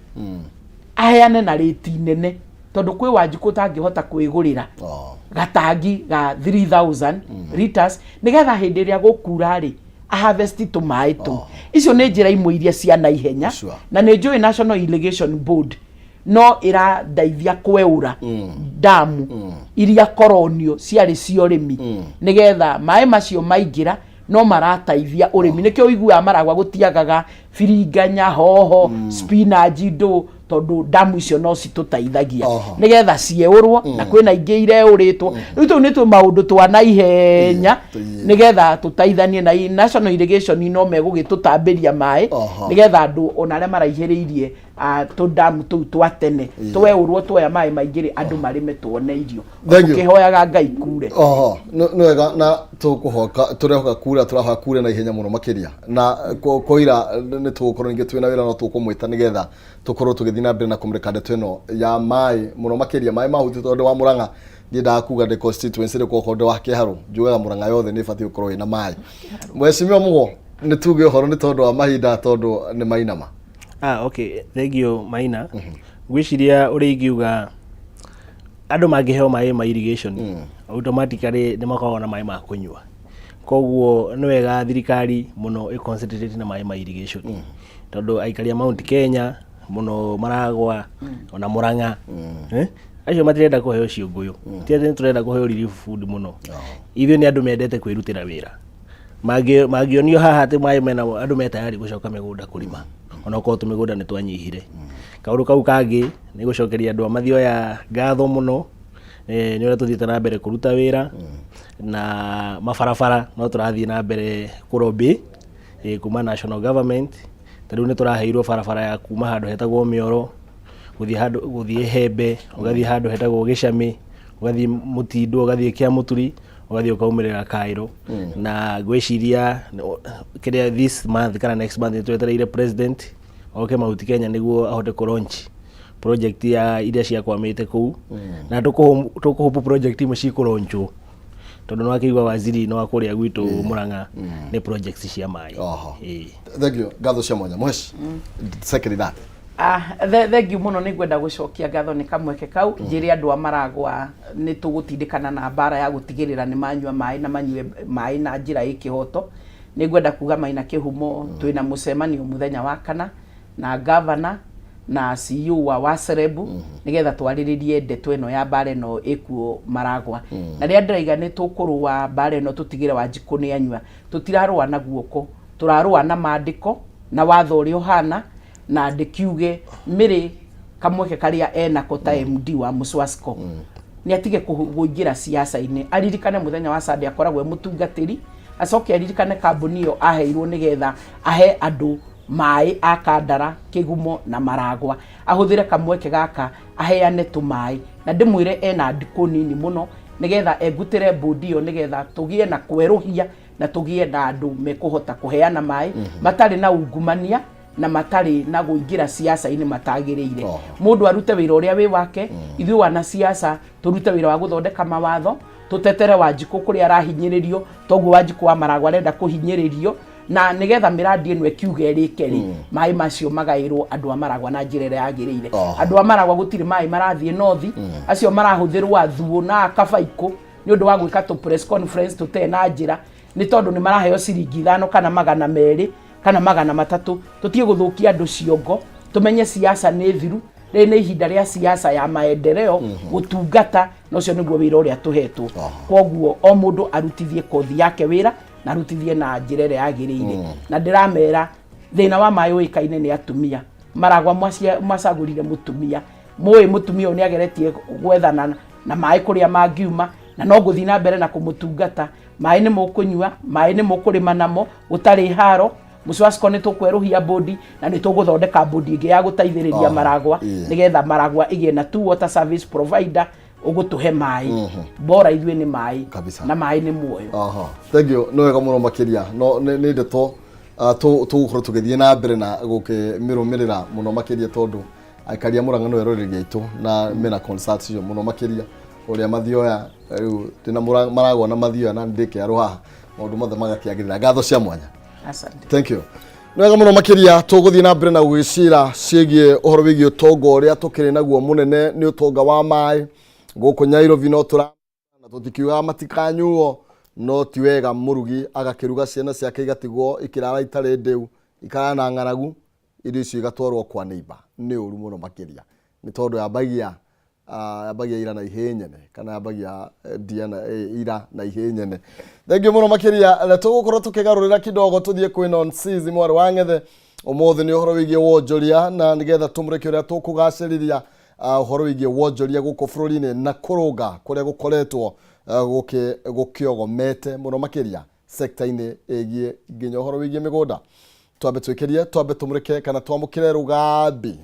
aheane na rĩti nene, tondũ kwĩ Wanjikũ ũtangĩhota kwĩgũrĩra gatangi ga 3000 liters, nĩgetha hĩndĩ ĩrĩa gũkura rĩ, aharvest tũmaĩ tũu. Icio nĩ njĩra imwe iria cia naihenya. Na nĩ njũĩ National Irrigation Board no ĩrandeithia kweũra damu iria koronio ciarĩ cia ũrĩmi, nĩgetha maĩ macio maingĩra no marateithia ũrĩmi. Nĩkĩo ũiguaga Maragwa gũtiagaga biringanya, hoho, spinach, ndũ, tondũ damu icio no citũteithagia nĩgetha cieũrwo, na kwĩna ingĩ ireũrĩtwo rĩu. Tũu nĩ tũ maũndũ twa naihenya nĩgetha tũteithanie na National Irrigation no megũgĩtũtambĩria maĩ nĩgetha andũ ona arĩa maraihĩrĩirie tũdamu tũu twa tene tweũrwo, tuoya maĩ maingĩ rĩ, andũ marĩme tuone irio. Thank you. Ũkĩhoyaga Ngai kure. Oho, nĩ wega, na tũkũhoka, tũrehoka kura, tũrahoya kure na ihenya mũno makĩria, na koira nĩ tũgũkorwo ningĩ twĩna wĩra, no tũkũmwĩta nĩgetha tũkorwo tũgĩthiĩ na mbere na kũmũrĩka ndeto ĩno ya maĩ mũno makĩria, maĩ mahutĩtwo. Tondũ wa Mũrang'a ndiendaga kuga ndĩ constituency rĩkũ, okorwo ndĩ wa Kĩharũ, njugaga Mũrang'a yothe nĩ ĩbatiĩ gũkorwo ĩna maĩ. Mheshimiwa Mũgo, nĩ tuge ũhoro nĩ tondũ wa mahinda, tondũ nĩ mainama. Ah, okay, thank you Maina. Ngwĩciria ũrĩa ingiuga, andũ mangĩheo maĩ ma irrigation, automatically nĩ makoragwo na maĩ ma kũnyua. Koguo nĩ wega thirikari mũno ĩ concentrate na maĩ ma irrigation, tondũ aikari a Mount Kenya mũno, Maragwa ona Murang'a, eh? Acio matirenda kũheo ciũngũyũ, ti atĩ nĩ tũrenda kũheo relief food mũno. Ithuĩ nĩ andũ mendete kwĩrutĩra wĩra. Mangĩonio haha atĩ maĩ mena, andũ me tayari gũcoka mĩgũnda kũrĩma, onokorwo tũmĩgũnda nĩ twanyihire. Kaũndũ kau kangĩ nĩ gũcokeria andũ a Mathioya ngatho mũno, nĩ ũrĩa tũthiĩte na mbere kũruta wĩra na mabarabara. No tũrathiĩ na mbere kũrobĩ kuma national government. Ta rĩu nĩ tũraheirwo barabara ya kuma handũ hetagwo Mĩoro gũthiĩ handũ, gũthiĩ Hembe, ũgathiĩ handũ hetagwo Gĩcamĩ, ũgathiĩ Mũtindũ, ũgathiĩ Kĩamũturi, ũgathiĩ ũkaumĩrĩra Kairo. Na ngwĩciria kĩrĩa this month kana next month nĩ twetereire president oke Mount Kenya nĩguo ahote kũ launch project ya iria ciakwamĩte kũu, na tũkũhope project imwe cikũlaunchwo, tondũ nĩ wakĩigua waziri nĩ wa kũrĩa gwitũ Murang'a, nĩ projects cia maĩ. Ĩĩ. Thank you, ngatho cia mwanya, Mũhesh. Second that. Ah, thank you mũno. Nĩ ngwenda gũcokia ngatho nĩ kamweke kau njĩre andũ a Maragwa nĩ tũgũtindĩkana na mbara ya gũtigĩrĩra nĩ manyua maĩ na manyue maĩ na njĩra ĩ kĩhoto. Nĩ ngwenda kuga Maina Kĩhumo, twĩna mũcemanio mũthenya wa kana na gavana na CEO wa Waserebu nĩgetha twarĩrĩrie ndeto ĩno ya mbara ĩno ĩkuo Maragwa. Na rĩrĩa ndĩraiga nĩ tũkũrũa mbara ĩno tũtigĩre Wanjikũ nĩ anyua, tũtirarũa na guoko, tũrarũa na mandĩko na watho ũrĩa ũhana. Na ndĩkiuge mĩrĩ kamweke karĩa enako ta MD wa Muswasco. Nĩ atige kũingĩra siasa-inĩ, aririkane mũthenya wa Sunday akoragwo e mũtungatĩri, acoke aririkane kambuni ĩyo aheirwo nĩgetha ahe andũ maĩ a Kandara, Kĩgumo na Maragwa. Ahũthĩre kamweke gaka aheane tũmaĩ, na ndĩmwĩre ena ndikũ nini mũno nĩgetha engutĩre mbũndi ĩyo, nĩgetha tũgĩe na kwerũhia na tũgĩe na andũ mekũhota kũheana maĩ matarĩ na ungumania na matarĩ na kũingĩra siasa-inĩ matagĩrĩire. Mũndũ arute wĩra ũrĩa wĩ wake, ithuĩ wana siasa tũrute wĩra wa gũthondeka mawatho, tũtetere Wanjikũ kũrĩa arahinyĩrĩrio, toguo Wanjikũ wa Maragwa arenda kũhinyĩrĩrio, na nĩgetha mĩrandi ĩno ĩkiuga ĩrĩke rĩ, maĩ macio magaĩrwo andũ a Maragwa na njĩra ĩrĩa yagĩrĩire. Andũ a Maragwa gũtirĩ maĩ marathiĩ nothi, acio marahũthĩrwo athuũ na akabaikũ nĩ ũndũ wa gwĩka tũ press conference tũtarĩ na njĩra, nĩ tondũ nĩ maraheo ciringi 5 kana 200 kana 300. Tũtige gũthũkia andũ ciongo, tũmenye siasa nĩ thiru. Rĩrĩ nĩ ihinda rĩa siasa ya maendeleo, gũtungata, na ũcio nĩguo wĩra ũrĩa tũhetwo. Koguo o mũndũ arutithie kothi yake wĩra na arutithie na njĩra ĩrĩa yagĩrĩire. Na ndĩramera thĩna wa maĩ ũĩkaine nĩ atumia Maragwa mwacagũrire mũtumia, mũĩ mũtumia ũyũ nĩ ageretie gwethana na maĩ kũrĩa mangiuma, na no ngũthiĩ na mbere na kũmũtungata. Maĩ nĩ mũkũnyua, maĩ nĩ mũkũrĩma namo gũtarĩ haro. Mũcwasco nĩ tũkwerũhia bodi na nĩ tũgũthondeka bodi ĩngĩ ya gũteithĩrĩria Maragwa, nĩgetha Maragwa ĩgĩe na two water service provider ũgũtũhe maĩ. Bora ithuĩ nĩ maĩ. Kabisa. Na maĩ nĩ muoyo. Aha. Thank you. Nĩ wega mũno makĩria. No nĩ ndeto tũgũkorwo tũgĩthiĩ na mbere na gũkĩmĩrũmĩrĩra mũno makĩria, tondũ aikari a Mũrang'a no eroreri aitũ na mena concerts icio mũno makĩria ũrĩa mathioya rĩu ndĩna Maragwa na mathioya na ndĩkĩarwo haha maũndũ mothe magakĩagĩrĩra. Ngatho cia mwanya. Asante. Thank you. Nĩ wega mũno makĩria. Tũgũthiĩ na mbere na gũgĩcira ciĩgiĩ ũhoro wĩgiĩ ũtonga ũrĩa tũkĩrĩ naguo mũnene, nĩ ũtonga wa maĩ gũkũ Nyairobi. No tũra na tũtikiugaga matikanyuo, no ti wega mũrugi agakĩruga ciana ciake igatigwo ikĩrara itarĩ ndĩu, ikarara na ng'aragu, irio icio igatwarwo kwa neighbor. Nĩ ũru mũno makĩria, nĩ tondũ yambagia ira na ihĩ nyene, kana yambagia ndia na ira na ihĩ nyene. Thank you mũno makĩria. Na tũgũkorwo tũkĩgarũrĩra kidogo tũthiĩ kwĩ Nonsizi mwarĩ wa Ng'ethe. Ũmũthĩ nĩ ũhoro wĩgiĩ wonjoria, na nĩgetha tũmũrĩke ũrĩa tũkũgacĩrithia ũhoro wĩgiĩ wonjoria gũkũ bũrũri-inĩ na kũrũnga kũrĩa gũkoretwo gũkĩogomete mũno makĩria sekta-inĩ ĩgiĩ nginya ũhoro wĩgiĩ mĩgũnda. Twambe twĩkĩrie, twambe tũmũrĩke kana twamũkĩre rũgambi.